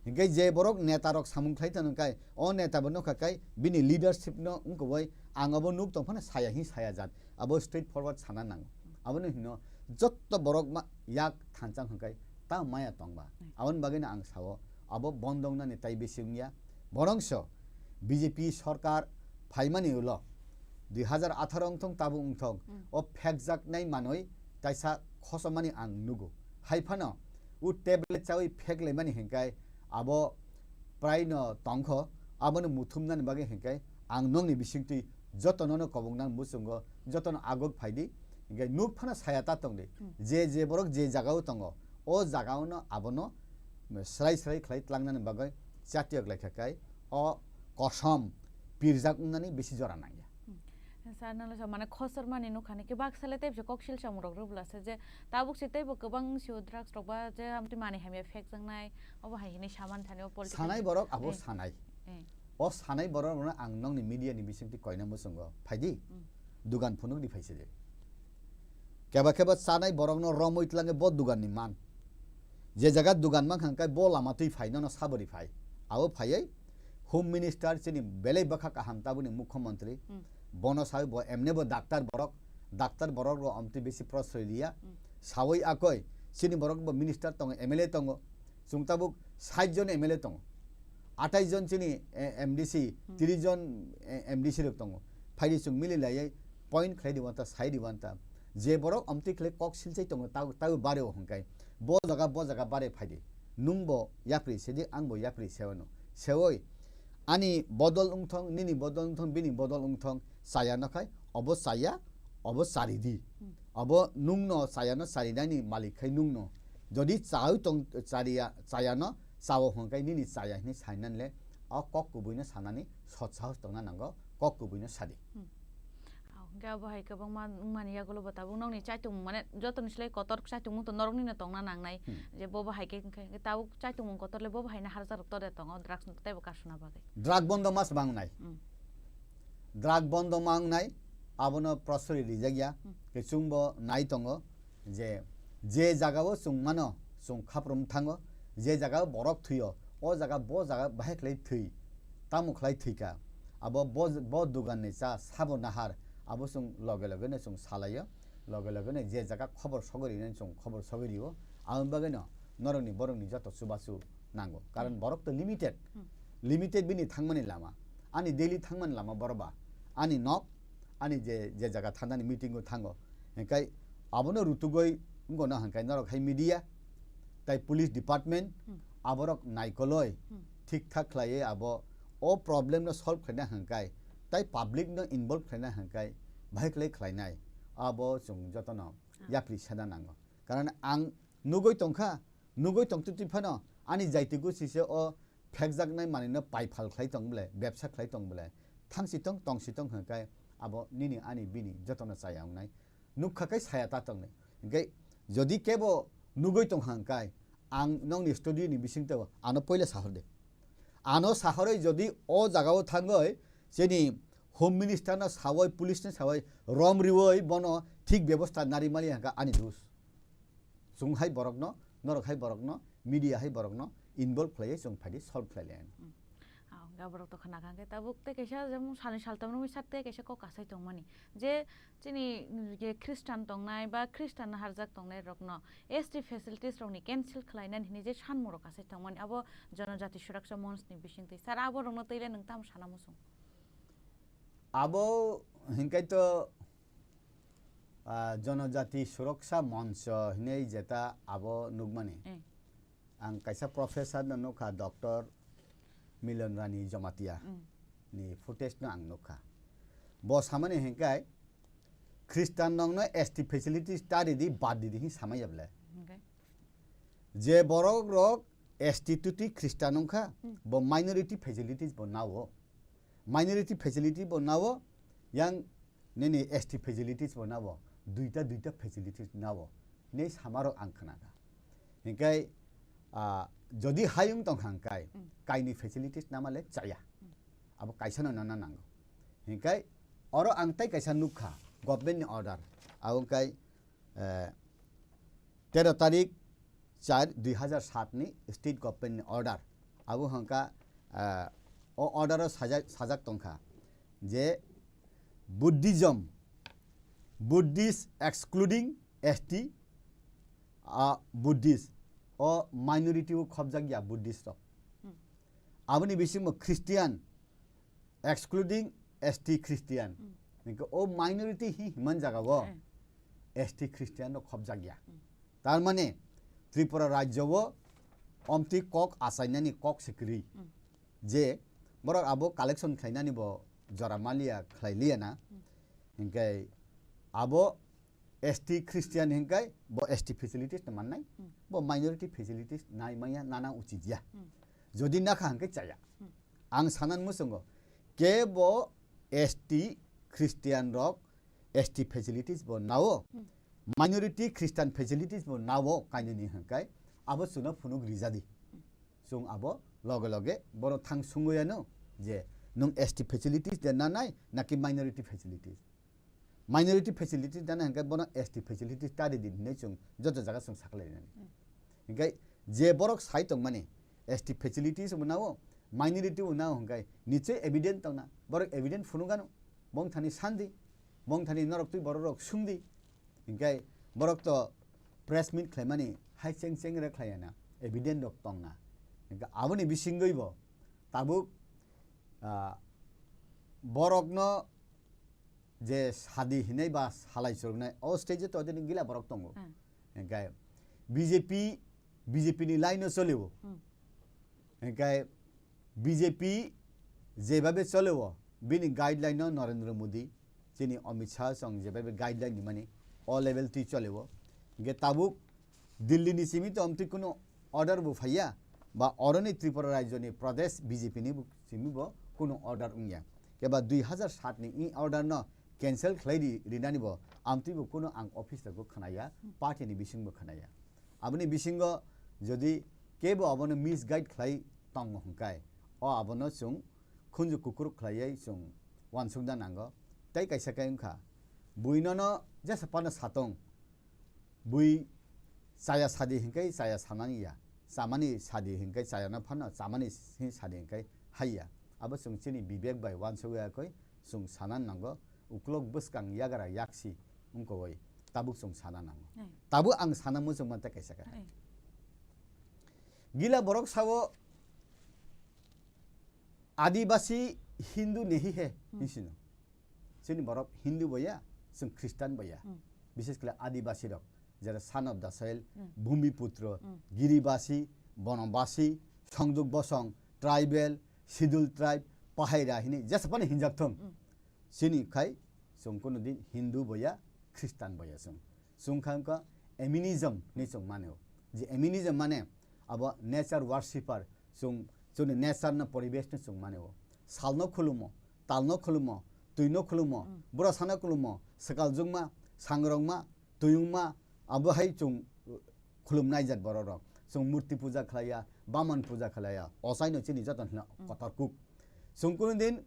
Hinkhe je borok neta rok samung khlai tong hinkhe o neta bo nokha kai bini leadership no wngkowoi ang abo nuk tong phano saya hi saya jat. Abo straight forward sana nango. Abono hino jotto borok ma yak thansa hwnkhe ta maya tongba. Hmm. Aboni bagwino ang sao abo bondong nani tai bisi wngya. Borongso B J P sorkar phaimani ulo dui hazar atharo wngthong tabuk wngthong Hmm. o phekjaknai manwi kaisa khosomani ang nugo. Hai phano o tablet chawi pheklaimani hinkhe abo praino tongkho, abono muthumnani bagwi hinkhe ang nongni bisingtwi jotono no kobongnang muchungo, jotono aguk phaidi, hinkhe nuk phano saya ta tongdi. Hmm. Je je borok je jagao tongo, o jagaono abono srai srai khlai tlangnani bagwi chatiyok laikha kai o kosom pirjak wngnani bisi jora nangya. Hmm. Sir, nang sa mane khosor mani nukha ni khe baksa le tei bisa koksil samung rok rwbla se je tabuk se teibo kwbang sio drugs rok ba je amtwi mani hamya phekjaknai obo hai hinwi saman thani o political Sanai borok abo Eh. sanai. Eh. O sanai borok rokno ang nongni media ni bisingtwi koina muchungo phaidi. Hmm. Dugan phunuk di phaisidi. Keba keba chanai borokno romwi tlange bo dugan ni man. Je jaga dugan mankha hwnkhe bo lama twi phai nono sabori phai. Abo phaiwi Home Minister chini belai bwkha kaham tabukni Mukhyamantri. Hmm. Bono sawi bo emne bo daktar borok, daktar borok rok amtwi bisi prosroi liya. Hmm. Sawi akoi chini borok bo minister tongo, M L A tongo. Chwng tabuk sait jon M L A tongo. Atais jon chini, eh, M D C, Hmm. tris jon, eh, M D C rok tongo. Phaidi chwng mili laiwi point khlai di wanta, sai di wanta. Je borok amtwi khlai kok silchai tongo, tau, tau bareo hwnkhe. Bo jaga, bo jaga bare phaidi. Nwng bo yapri sedi, ang bo yapri sewano. Sewoi, ani bodol wngthong, nini bodol wngthong, bini bodol wngthong, chaya no khai, obo chaya, obo chari di. Hmm. Obo nwng no chaya no chari nani malik khai nwng no. Jodi chawi tong, chariya, chaya no, chawo hwnkhe nini chaya hinwi sai nani le, o kok kubui no sanani sot sahos tongna nango, kok kubui no sadi. Hmm. Hao, hwnkhe abo hai kwbangma wngmani yagulo bo tabuk nokni chaitung mane jotoni slai kotor chaitungmung to norokni no tongna nangnai. Hmm. Je bobo hai khe wngkhe, hwnkhe tabuk chaitungmung kotor le bobo hai no harjak rok tode tongo drugs no teibo kasuna bagwi. Drug bondo mas bangnai. Hmm. Drug bondo mangnai, abono prosori rijak ya, Hmm. khe chwngbo nai tongo. Je, je jagao chwng mano, chwng khaprum thango, je jagao borok thwio, o jaga bo jaga bahai khlai thwi, tamo khlai thwikha, abo bo, bo dugan ni cha sabo nahar, abo chwng loge loge no chwng salaio, loge loge no je jaga khobor sogwi rina chwng khobor sogwi rio, aboni bagwi no norok ni borok ni joto chubachu nango, karon Hmm. borok to limited, Hmm. limited bini thangmani lama, ani daily thangmani lama borok ba, ani nok, ani je, je jaga thangnani meeting o thango, hingkai abono rutugoi wngkha no hingkai norok hai media tai police department Hmm. aborok naikoloi Hmm. thik thak khlaiwi abo o problem no solve khlaina hingkai tai public no involve khlaina hingkai bahai khlai khlainai abo chwng jotono Ah. yapri sana nango. Karon ang nugui tongkha, nugui tongtwtwi phano ani jaiti gosi se o phekjaknai manwino paiphal khlai tong bwle, bebsa khlai tong bwle, thangsi tong, tongsi tong hwn khe abo nini ani bini jotono chaya wngnai. Nukha khe saya ta tongnai. Hwnkhe jodi kebo nugwi tong hang khe ang nokni studio ni bisingtwi ano poila sahor de. Ano sahorwi jodi o jagao thangwi chini Home Minister no sawi, police no sawi, rom riwi bono thik bebosta nari mali hwnkha ani dos. Chwng hai borokno, norok hai borokno, media hai borokno involve khlaiwi chwng phaidi solve khlai lai. Hmm. Ah, ga borok to khna kha khe tabuk tei kaisa jemon salni saltam romwi sak tei kaisa kok kasai tongmani. Je chini, mm, je Khristan tongnai ba Khristan harjak tongnai rokno S T facilities rokni cancel khlainani hinwi je sanmung rok kasai tongmani. Abo Jonojati Suraksa Monch ni bisingtwi. Sir, abo rokno twi le nwng tamo sana muchung? Abo hinkai to, ah, Jonojati Suraksa Monch hinwi jeta abo nukmani. Eh. Ang kaisa professor no nukha, Doctor Milon Rani Jamatia Mm. ni footage no ang nukha. Bo samani hinkai Khristan rokno S T facilities ta ridi, bad ridi hin samaya bwle. Okay. Je borok rok S T tuti Khristan wngkha, Mm. bo minority facilities bo nao. Minority facility bo nao, yang nini S T facilities bo nao, duita duita facilities nao. Hinwi samarok ang khnakha. Hinkai, ah, jodi hayung tong hangkai, Mm. kaini facilities namale chaya. Mm. Abo kaisano nana nango. Hinkai, oro ang tai kaisa nukha, government ni order. Abo kai, eh, tero tarik char dui hazar sat ni state government ni order. Abo hwnkha, ah, o order o sajak, sajak tongkha je Buddhism, Buddhist excluding S T, ah, Buddhist, o minority o khobjak ya Buddhist rok. Hmm. Aboni bisingo Christian, excluding S T Christian. Hmm. Hingke o minority hi himan jaga o Hmm. S T Christian rok khobjak ya. Hmm. Tar mane Tripura rajyo o omtwi kok achainani kok se kwrwi. Hmm. Je borok abo collection khlainani bo jora maliya, khlai liya na. Hmm. Hingke abo S T Christian hingkai bo S T facilities no mannai, Hmm. bo minority facilities nai maya nana uchit ya. Hmm. Jodi nakha hingke chaya. Hmm. Ang sanan muchungo, kebo S T Christian rok S T facilities bo nao, Hmm. minority Christian facilities bo nao kainwini hingkai abo chwngno phunuk rijadi. Hmm. Chwng abo loge loge bono thang sungwi ano je nwng S T facilities de nanai naki minority facilities. Minority facilities dana hingke bono S T facilities ta ridi hinwi chwng joto jaga chwng saklai nani. Hmm. Hingke je borok sai tongmani S T facilities bo nao, minority bo nao hingke niche evident tongna, borok evident phunukgano, bongthani sandi, bongthani norok twi borok rok sungdi. Hingke borok to press meet khlaimani hai cheng cheng re khlaiya na, evident rok tongna. Hingke aboni bisingwi bo tabuk, ah, borokno je sadi hinai ba salai choroknai o stage o to dini gila borok tongo. Hmm. Hingkai B J P, B J P ni line o cholio. Hmm. Hingkai B J P jebabe cholio, bini guideline no Narendra Modi, chini Amit Shah song jebabe guideline ni mani o level twi cholio. Hingke tabuk Delhi ni simi to amtwi kuno order bo phaiya, ba oroni Tripura rajyo ni Pradesh B J P ni bo simi bo kuno order wngya. Keba dui hazar sat ni i order no cancel khlai ri, rinani bo amtwi bo kuno ang office rok bo khnaya, party ni bising bo khnaya. Aboni bisingo jodi kebo abono misguide khlai tongmo hwnkhe, o abono chwng khunju kukur khlaiwi chwng uansukna nango. Tei kaisa khe wngkha, buinono jesa phano satong, bui chaya sadi hinkhe chaya sanani ya, chamani sadi hinkhe chayano phano chamani sadi hinkhe haiya. Abo chwng chini bibek bai uansukya khe chwng sana nango, uklok bwskang yagra yaksi wngkowoi tabuk chwng sana nango. Tabuk ang sana muchungma tei kaisa khe hai. Gila borok sao Adibasi Hindu nehi he hinsino. Chini borok Hindu boya, chwng Khristan boya. Bises khlai Adibasi rok, jera son of the soil, Bhumiputro, Giribasi, Bonobasi, Songduk Bosong, tribal, schedule tribe, pahaira hini jesa phano hinjak thung. Chini khai chwng kuno din Hindu boya, Khristan boya chwng. Chwng kha wngkha animism hinwi chwng mano. Je animism mane abo nature worshipper, chwng Chwngni nature no, poribesh no chwng mani o. Sal no khulumo, tal no khulumo, twi no khulumo, hmm, bwrasa no khulumo, swkal jwngma, sangrokma, twi wngma, abo hai chwng khulumnai jat borok rok. Chwng murti puja khlaiya, baman puja khlaiya, ochaino chini joto hwnna, hmm, kotor kuk. Chwng kunu din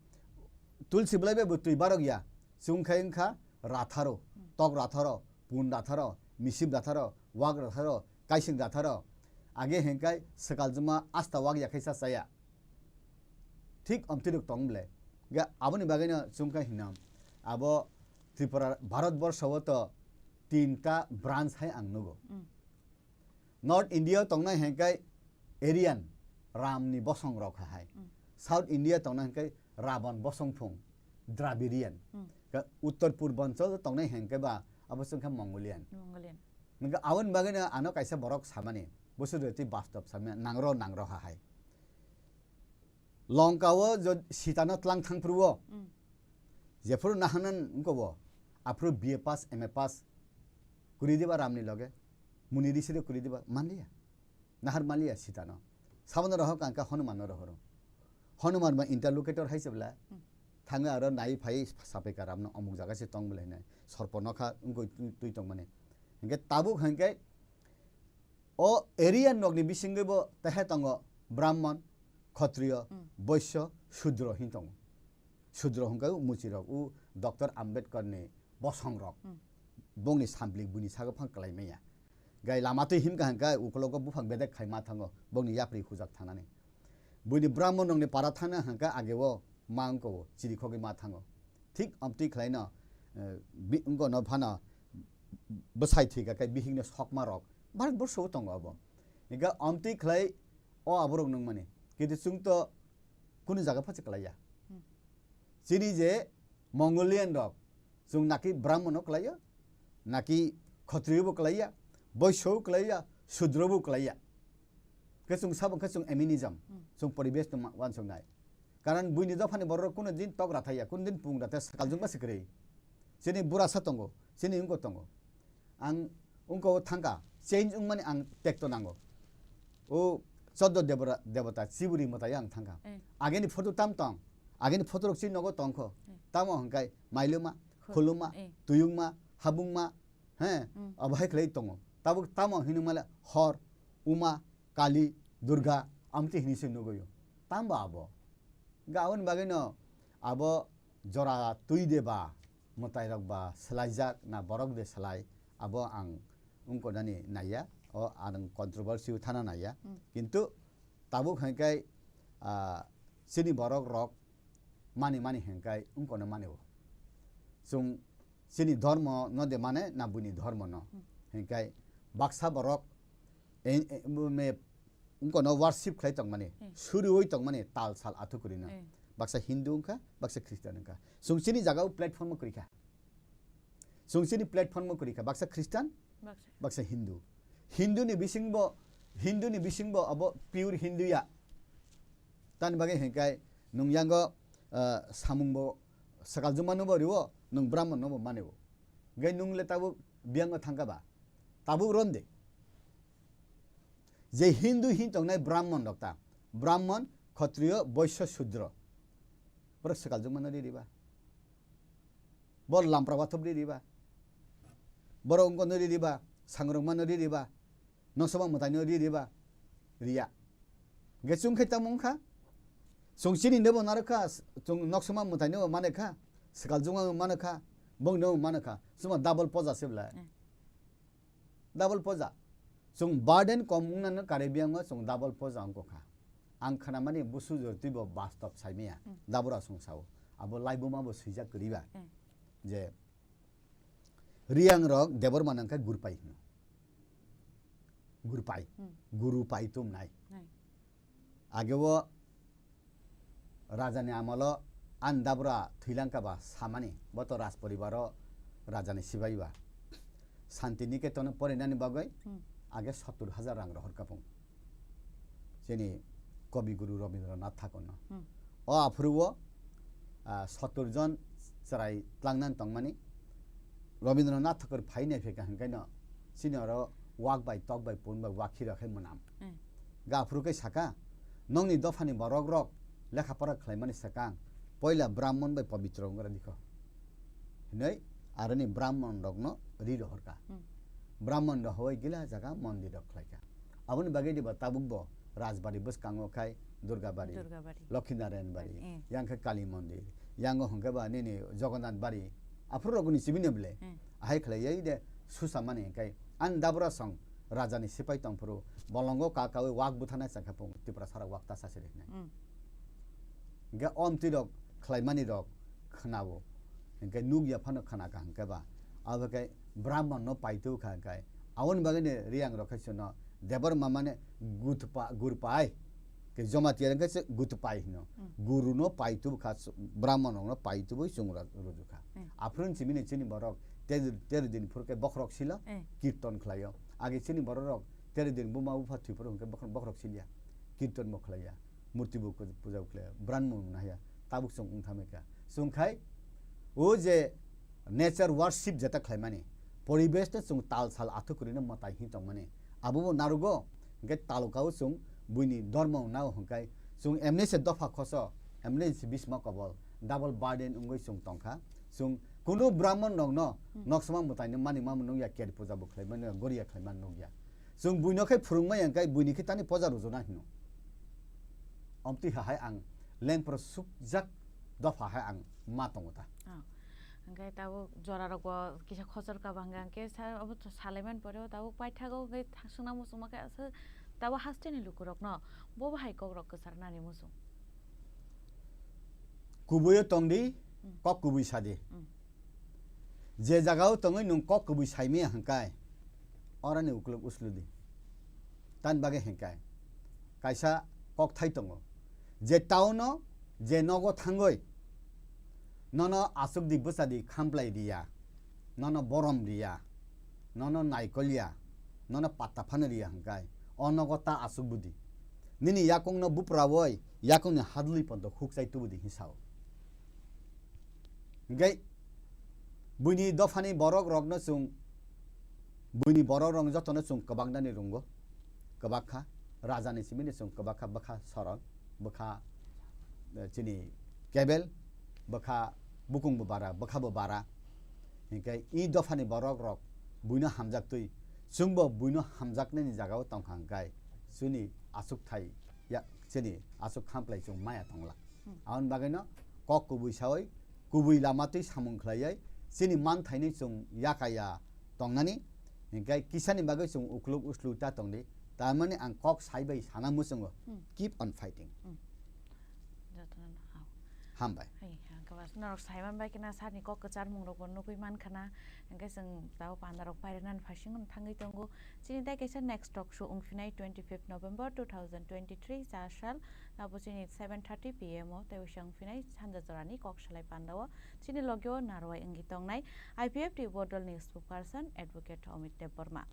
tulsi bwlai bai bo twi barok ya, chwng khai wngkha ratharo, hmm, tok ratharo, pun ratharo, misip ratharo, wak ratharo, kaising ratharo. Age hengkai swkal jwngma asta wak ya khai cha chaya. Thik omtwi rok tong ble. Ga aboni bagwi no chwng khai hinam. Abo Tripura, Bharat borsho o to tinta branch hai ang nugo. Hmm. North India o tongnai hengkai Aryan, Ram ni bosong rok hai. Hmm. South India tongnai hengkai Ravan bosong phung, Dravidian. Hmm. Ga Uttor Purbanchal o tongnai hengkai ba abo chwng kha Mongolian. Mongolian. Nangkha aboni bagwi no ano kaisa borok samani, busu rwtwi bastop samani, nangro nangro ha hai. Longka o jo Sita no tlang thang phuru o. Hmm. Jephuru nahanan wngko bo, aphuru B A pass, M A pass kuri diba Ram ni loge, muni risi de kuri diba, manliya. Nahar manliya Sita no. Sabono rohor kangka Hanuman no rohoro. Hanuman ba interlocutor hai se bwla. Hmm. Thangwi aro nai phai sapika Ram no omuk jaga se tong bwla hinai. Sorpo nokha wngkoi twi, twi tong mani. Hingke tabuk hingke o Aryan rokni bisingwi bo teha tongo Brahman, Khatriyo, hmm, Boisyo, Sudro hin tongo. Sudro hingke u muchirok u Doctor Ambedkar ni bosong rok. Hmm. Bongni samplik buni sago phang kwlai maya. Gai lama twi himka hingke ukologo buphang bedek khai ma thango. Bongni yapri hujak thanani. Buini Brahman rokni para thana hingke age o ma wngko o chirikhogwi ma thango. Thik amtwi khlaino, eh, bi-, wngko no phano bwsai thwika khe bihikno sokma rok Bharat borsho o tongo abo. Hingke amtwi khlai o aborok nungmani. Kintu chwng to kunu jaga phachi kwlaiya. Hmm. Chini je Mongolian rok, chwng naki Brahmano kwlaiya, naki Khatriyo bo kwlaiya, Boisyo bo kwlaiya, Sudro bo kwlaiya. Khe chwng sabo khe chwng animism, hmm, chwng poribesh no ma-, wansuknai. Karon buini dophani borok kuno din tok rathaiya, kuno din pung rathaiya, swkal jwngma se kwrwi. Chini burasa tongo, chini wngko tongo. Ang wngko thangka, change wngmani ang tekto nango. O choddo debora-, debota, chiburi mwtaio ang thangka. Eh. Ageni photo tam tong, ageni photo rok chini nogo tongkho. Eh. Tamo hwnkhai mailuma, khuluma, eh, tuyungma, habungma, he, hmm, abo hai khlai tongo. Tabuk tamo hinwi male hor, uma, Kali, Durga, amtwi hinwi se nugwi o. Tamo abo. Ga aboni bagwi no abo jora twi de ba, mwtai rok ba swlaijak na borok de swlai, abo ang wngko nani naiya, o ang controversy o thana naiya. Hmm. Kintu tabuk hai kai, ah, chini borok rok mani mani hai kai wngko no mani o. Chwng chini dhormo no de mane na buini dhormo no. Hmm. Hai kai baksa borok e, e, me, wngko no worship khlai tongmani, hmm, suriwi tongmani tal sal athukurino. Hmm. Baksa Hindu wngkha, baksa Christian wngkha. Chwng chini jaga o platform o kwrwi kha. Chwng chini platform o kwrwi kha. Baksa Christian, baksa, baksa Hindu. Hindu ni bisingbo, Hindu ni bisingbo abo pure Hindu ya. Tani bagwi hwnkhai nwng yango, ah, samungbo swkal juma no bo riwo, nwng Brahman no bo mani bo. Gai nwng le tabuk biyango thangka ba? Tabuk ron de. Je Hindu hin tongnai Brahman rok ta. Brahman, Khatriyo, Boisyo, Sudro. Borok swkal juma no ri riba. Bor lampra wathop ri riba. Borok wngko no ri riba. Sangrokma no ri riba. Noksoma mwtai no ri riba. Riya. Hwnkhe chwng khe tamo wngkha. Chwng chini nebo narwkha, chwng noksoma mwtai nebo manekha, swkal juma manekha, bong nebo manekha. Chuma double poja se bwlai. Hmm. Double poja. Chwng burden kom wngnano Caribbean o chwng double poja wngkha. Ang khnamani busu jor twibo bastop saimaya. Hmm. Dabura chwng sao. Abo laibuma bo swijak kwrwiba. Hmm. Je Riyangrok Debbarma nangkha Gurpai hino. Gurpai. Hmm. Gurupai tumnai. Nai. Ageo rajani amolo ani dabra thwilangkha ba samani, bo to rajporibaro rajani sibai ba. Santi Niketon porinani bagwi, hmm, age sottur hajar rang rohor kapung. Chini Kobi Guru Rabindranath Thakurno. Hmm. O aphuru o, ah, sottur jon chwrai tlangnani tongmani. Rabindranath Thakur phai nai phaikha hwnkhai no chini oro wak bai tok bai pun bai wakhi rok hai mwnam. Hmm. Ga aphuru khe saka, Nokni dophani borok rok lekha pora khlaimani swkang poila Brahmon bai pobitro wngwi rwdi kho. Hinwi aroni Brahmon rokno ri rohorkha. Hmm. Brahmon rok hoi gila jaga mondir rok khlaikha. Aboni bagwi diba tabuk bo Rajbari bwskango khai Durgabari, Durgabari. Lokhinarayan bari, eh. Yang khe Kali mondir, yango hwnkhe ba nini Jagannath bari. Aphuru rokni sibini bwle. Eh. Ahai khlaiwi de susamani hwnkhe ani dabra song rajani sipai tongphuru bolongo ka kawi wak buthanai changkha pung Tipra sara wak ta sasiri hinai. Hmm. Hingke omtwi rok khlaimani rok khwnao. Hingke nukya phano khwnakha hingke ba. Abo khe Brahman no paitubkha hingke. Aboni bagwi ni Riyang rok khe chwngno Debbarma mane gutpa-, gurpai. Ke Jamatia hingke se gutpai hino. Hmm. Guru no paitubkha, Brahman rok no paitubui chwng ro-, rujukha. Hmm. Aphuru chimini chini borok ter-, tero din phuru khe bokhorok silo, eh, kirton khlaio. Age chini borok rok tero din buma bupha thwi phuru hingke bokhorok, bokhorok silya. Kirton bo khlaiya. Murti bo puja bo khlaiya, brahman bo nahya, tabuk chwng wng thamwi kha. Chwng khai, o je nature worship jeta khlaimani, poribesh no chwng tal sal athuk kwrwino mwtai hin tongmani, abo bo narugo, hwnkhe taluka o chwng buini dormo nao hwnkhe chwng emni se dopha khoso, emni se bisma kobol, double burden wngwi chwng tongkha. Chwng kunu brahman rokno, hmm, noksama mwtaino mani ma nukya, ker puja bo khlaimani, goriya khlaimani nukya. Chwng buino khe phwrwngmaya hwnkhe buini khe tani poja rujuna hino. Omtwi ha hai ang lengpro sukjak dopha hai ang ma tongo ta. Oh. Hwnkhe tabuk jora rok bo kisa khosor kaba hwnkhe hwnkhe sa-, obo to salaiman pore o tabuk paithago hwnkhe thangswngna muchungma khe aswk tabuk hasteni lukurokno bobo hai kokrok kwcharnani muchung. Kubuio tongdi, hmm, kok kubui sadi. Hmm. Je jagao tongwi nwng kok kubui saimaya hwnkhe, oroni uklok usludi. Tani bagwi hwnkhe, kaisa kokthai tongo. Je town-o, je nogo thangwi, nono aswkdi bwchadi khamplai riya, nono borom riya, nono naikolya, nono patta phano riya hwnkhe, o nogo ta aswk budi. Nini yakungno buprawi, yakungni hadlwi podo hukchai tubudi hin sao. Hingke buini dophani borok rokno chwng, buini borok rok jotono chwng kwbaknani rwngo, kwbak kha, rajani simini chwng kwbak kha, bwkha sorol, bwkha, eh, chini kebel, bwkha bukung bo bara, bwkha bo bara. Hingke i dophani borok rok buino hamjaktwi, chwngbo buino hamjaknani jagao tongkha hingkai, chini aswk thai ya, chini aswk khamplai chwng maya tongla. Hmm. Aboni bagwino kok kubui sawi, kubui lama twi samung khlaiwi, chini manthaino chwng yakaya tongnani, hinkhe kisani bagwi chwng ukluk uslu ta tongdi. Tamani ang kok sai bai sana muchungo, hmm, keep on fighting. Hmm. Jotono hao. Hambai. Hai, ha, kaba norok saiman bai kena sani kok kwcharmung rokbo nugui mankha na, hinkhe chwng tao panda rok pairwnani phaising thangwi tongo. Chini tei kaisa next talk show wngphinai twenty fifth November two thousand twenty-three, char sal, abo chini seven thirty P M o tei waisa wngphinai sanja jorani kok salai pandao. Chini logio narwai wngwi tongnai I P F T bodolni spokesperson Advocate Amit Debbarma.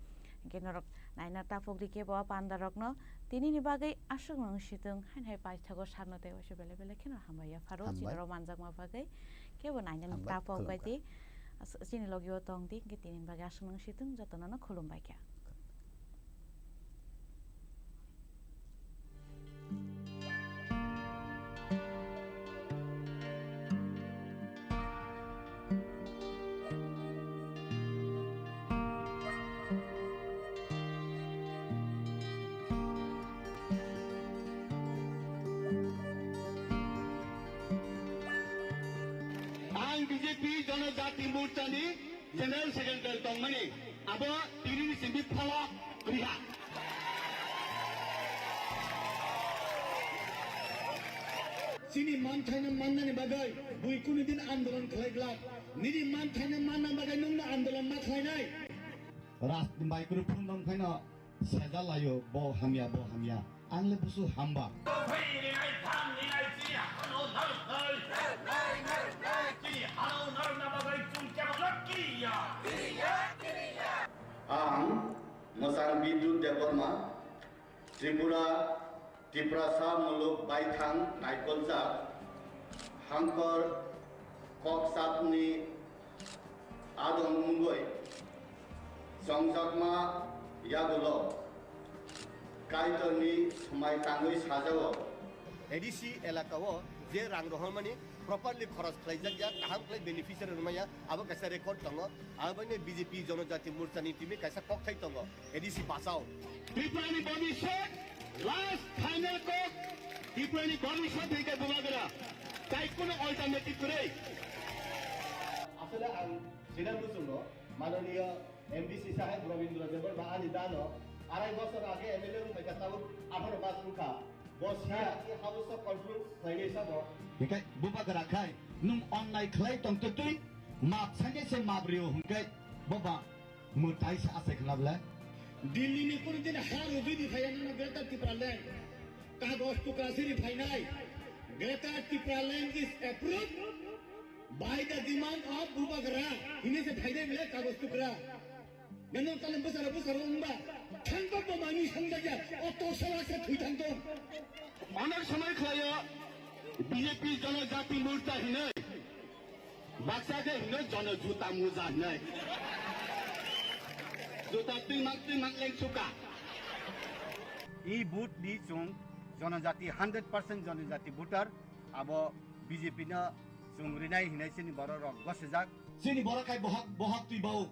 Hingke norok naina tapok rikhe bo pandarokno tinini bagwi aswk nung situng hain hai paithago sakno tei waisa bele bele kheno hambai yapharo. Hambai. Chini ro manjakma bagwi kebo naina tapok bai di. Hambai, khulumkha. As-, chini logio tong di, hingke tinini bagwi aswk nung situng jotono no khulumbai kha. Ang B J P Janajati Morcha ni General Secretary tongmani, abo tini ni simi pholok riha. Chini manthaino mannani bagwi bui kunu din andolon khlai glak. Nini manthaino manna bagwi nwngno andolon ma khlainai. Ras microphone dong khaino sejal laio, bo hamya, bo hamya. Ang le busu hamba. Ang Mwsang Bidut Debbarma, Tripura, Tiprasa Muluk Baithang Naikolchak, Hangkor Koksatni adong mungoi, chongjakma yagulo Kaitorni swmai tangwi sajao, A D C elaka o je rang rohormani properly khoros khlaijak ya, kaham khlai beneficiary rwmaya, abo kaisa record tongo. Aboni B J P Jonojati Morcha ni timi kaisa kokthai tongo, A D C bachao. Tripura ni bhobishyot, last final kok, Tripura ni bhobishyot hingke bubagra. Tai kuno alternative kwrwi. Asole ang sina muchungo, manoniya M D C saheb Rabindra Debbarma ani dano, arai bosor age M L A wngkha, tabuk atharo bas wngkha. Bo siya ki house o control khlainai sabo. Hinkhe bubagra khai, nwng onnai khlai tongtwtwi, map sainai se map rio hinkhe, boba mwtai se achai khna bwle. Delhi ni kunu din ha rwgwi di phaiya nono Greater Tipraland. Kagoj tukra siri phainai. Greater Tipraland is approved by the demand of bubagra. Hini se phainai bwle kagoj tukra. Nang talen bwsara bwsara wngba. Thangba bo manwi songjakya. O torsa laksa thwi thangtong. Onek somoi khlaio B J P Jonojati Morcha hinwi. Baksa khe hinwi jono juta muja hinwi. Juta twi mak twi mak leng suka. E vote di chwng Jonojati, hundred percent Jonojati voter. Abo B J P no chwng rinai hinwi chini borok rok gosijak. Chini borok khai bohok, bohok twi bao.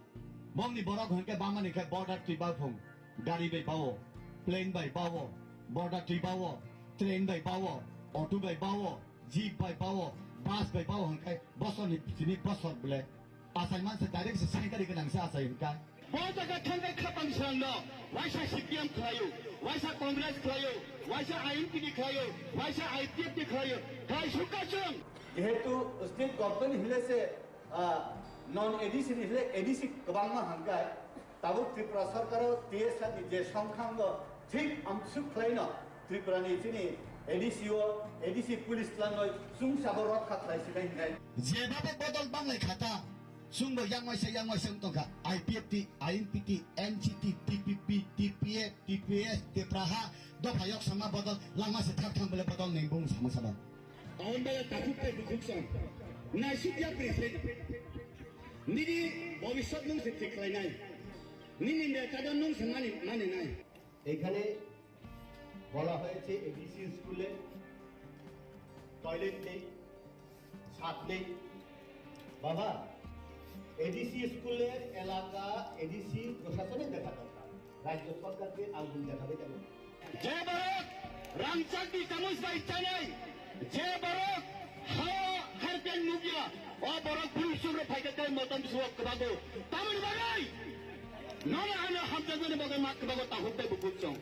Bongni borok hwnkhe bamani khe border twi bao phung. Gari bai bao, plane bai bao, border twi bao, train bai bao, auto bai bao, jeep bai bao, bus bai bao hwnkhe bosorni chini bosor bwle. Achai manse direct se saikari gwnang se achai hwnkha. Bo jaga thangkhe khapang srangno, waisa C P M khlaio, waisa Congress khlaio, waisa I N P ni khlaio, waisa I P F ni khlaio, khlai sukha chwng. Jehetu state government hile se, ah, non A D C ni hile A D C kwbangma hangkai, tabuk Tripura sarkaro T S R ni je songkhango thik amsuk khlaino Tripura ni chini A D C o, A D C police tlangnoi chwngsabo rokha khlai sinai hinai. Jebabo bodol banglai khata. Chwngbo yang waisa, yang waisa wng tongkha. I P F T, I N P T, N G T, T P P, T P F, T P S, Tipraha, dopha yok sama bodol, langma se thak thang bole bodol neng bung sama sama. Tahun bala takhuk tei bukhuk song. Naisuk ya present. Nini bhobishyot nung se thik khlainai. Nini neta do nung se mani, mani nai. এখানে বলা হয়েছে এডিসি স্কুলে টয়লেট নেই, ছাদ নেই। বাবা, এডিসি স্কুলের এলাকা এডিসি প্রশাসনের দেখা দরকার, রাজ্য সরকারকে আঙ্গুল দেখাবে কেন? Je borok rangchakni chamus bai chanai, je borok hao harpeng nukya, o borok bwrwi chukro phaikha tei motom suo kwbago. Tamoni bagwi nono ano hamjakmani bagwi ma kwbago tahuk tei bukhuk chong.